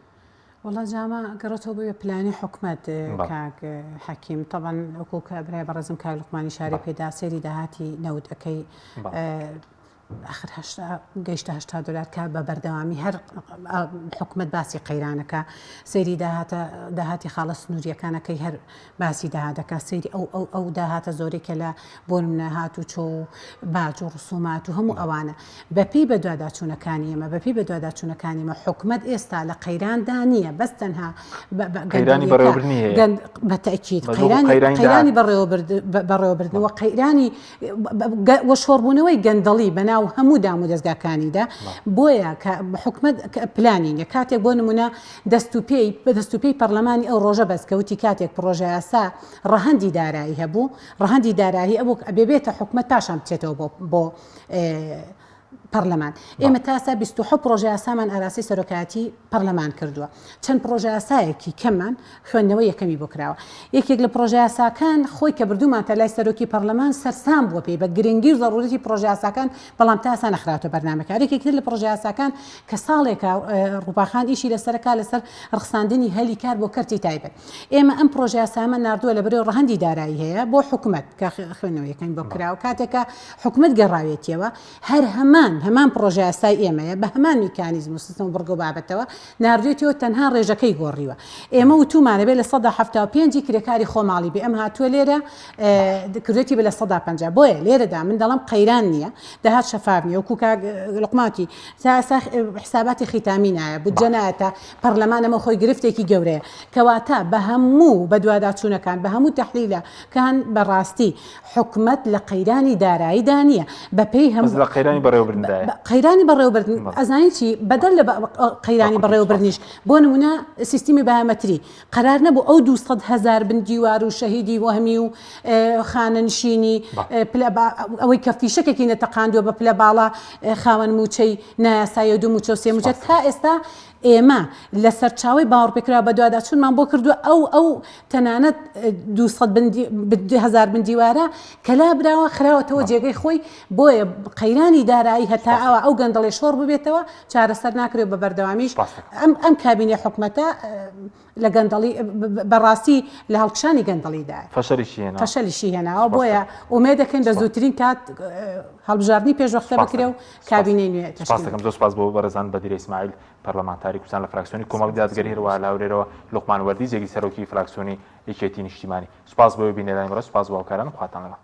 وەڵا جامە گەڕێتەوە بۆ پلانی حکومەت کاک حەکیم تەبەن وەکو کە برای بەڕێزم کاک لوقمانی شاری پێدا سەیری داهاتی نەوت ئەەکەی ئاخر هەشتا گەیشتە 80 دلار کە بە بەردەوامی هەر حکومت باسی قەیرانەکە سەیری داهاتە داهاتی خاڵە سنووریەکانەکەی هەر باسی داهاتەکە سەیری ئەو ئەو ئەو داهاتە زۆرەی کە لە بۆ نمونە هات و چۆ و باج و ڕسومات و هەموو ئەوانە بەپێی بەدواداچوونەکانی ئێمە بەپێی بەدواداچوونەکانی ئێمە حکومەت ئێستا لە قەیراندا نییە بەس تەنها قەیرانی بەڕێوەبردنی هەیە بە تەئکید قەیرانی قەیرانی بەڕێوەبردن و قەیرانی وە شۆڕبوونەوەی گەندەڵی بەناو هەموو دامودەزگاکانیدا بۆیە کە حکومەت پلانی نیە کاتێک بۆ نمونە دەست و پێی دەست و پێی پەرلەمانی ئەو ڕۆژە بەست کە وتی کاتێک پڕۆژەیاسا ڕەهەندی دارایی هەبوو ڕەهەندی دارایی ئەبوو ئەبێ بێتە حکومەت پاشان بچێتەوە بۆ بۆ پەرلەمان ئێمە تاسا 27 پڕۆژەیاسامان ئاراستەی سەرۆکایەتی پەرلەمان کردووە چەند پڕۆژەیاسایەکی کەممان خوێندنەوەی یەکەمی بۆ کراوە. یەکێک لە پڕۆژەیاساکان خۆی کە بردوومانتە لای سەرۆکی پەڕلەمان سەرسام بووە پێی بە گرنگی و زەڕوورەتی پڕۆژەیاساکان بەڵام تا ئێستا نەخراوەتە بەرنامەکە. یەکێکی تر لە پڕۆژەیاساکان کە ساڵێکە ڕووپاخان ئیشی لەسەرەکا لەسەر ڕەخساندنی هەلی کار بۆ کەرتی تایبەت. ئێمە ئەم پڕۆژەیاسایەمان ناردووە لەبەرەی ڕەهەندی دارایی هەیە بۆ حکومەت کە خوێندنەوەی یەکەمی بۆ کراوە کاتێک کە حکومەت گەڕاوێتیەوە هەر هەمان هەمان پڕۆژەیاسای ئێمەیە بە هەمان میکانیزم و سیستم و بڕگە و بابەتەوە ناردوێتیەوە تەنها ڕێژەکەی گۆڕیوە ئێمە وتومانە بێ 75% ی کرێکاری خۆماڵی بێ ئەم هاتووە لێرە کردێتی بە 50% بۆیە لێرەدا من دەڵم قەیران نییە داهات شەفاف نییە وەکو کاک لوقماتی تا ئێستا حساباتی خیتامی نایە بودجە نایەتە پەرلەمان ئەمە خۆی گرفتێکی گەورەیە کەواتە بە هەموو بەدواداچوونەکان بە هەموو تەحلیلەکان بەڕاستی حکومەت لە قەیرانی داراییدا نییە بەپێی هەم لە قەیرانی بەڕێوەبردندایە قەیرانی بەڕێوەبردن ئەزانی چی بەدەر لە قەیرانی بەڕێوەبردنیش بۆ نمونە سیستمی بایۆمەتری قەرار نەبوو ئەو 200 هەزار بن دیوار و شەهیدی وەهمی و خانەنشینی ئەوەی کە فیشەکێکی نەتەقاندووە بە پلە باڵا خاوەن موچەی نایاسایی و دوو موچە و سێ موچە تا ئێستا ئێمە لە سەرچاوەی باوەڕپێکراو بەدواداچوونمان بۆ کردووە ئەو ئەو تەنانەت 200 هەزار بن دیوارە کە لابراوە خراوەتەوە جێگەی خۆی بۆیە قەیرانی دارایی هەتا ئەوە ئەو گەندەڵی شۆڕ ببێتەوە چارەسەر ناکرێت بە بەردەوامیش ئەم ئەم کابینەی حکومەتە لە گەندەڵی بەڕاستی لە هەڵکشانی گەندەڵیدایە فەشەلیشی هێناوە فەشەلیشی هێناوە بۆیە ئومێد دەکەین بە زووترین کات هەڵبژاردنی پێشوەختە بکرێ و کابینەی نوێ تەشکیل سپاس دەکەم زۆر سپاس بۆ بەڕێزان بەدیرە ئیسماعیل پەرلەمانتاری کوردستان لە فراکسیۆنی کۆمەڵی دادگەری هەروەها لە هەولێرەوە لوقمان وەردی جێگری سەرۆکی فراکسیۆنی یەکێتی نیشتیمانی سپاس بۆ بینەرانی بەڕێز سپاس بۆ هاوکارانم خواتان لەگەڵ.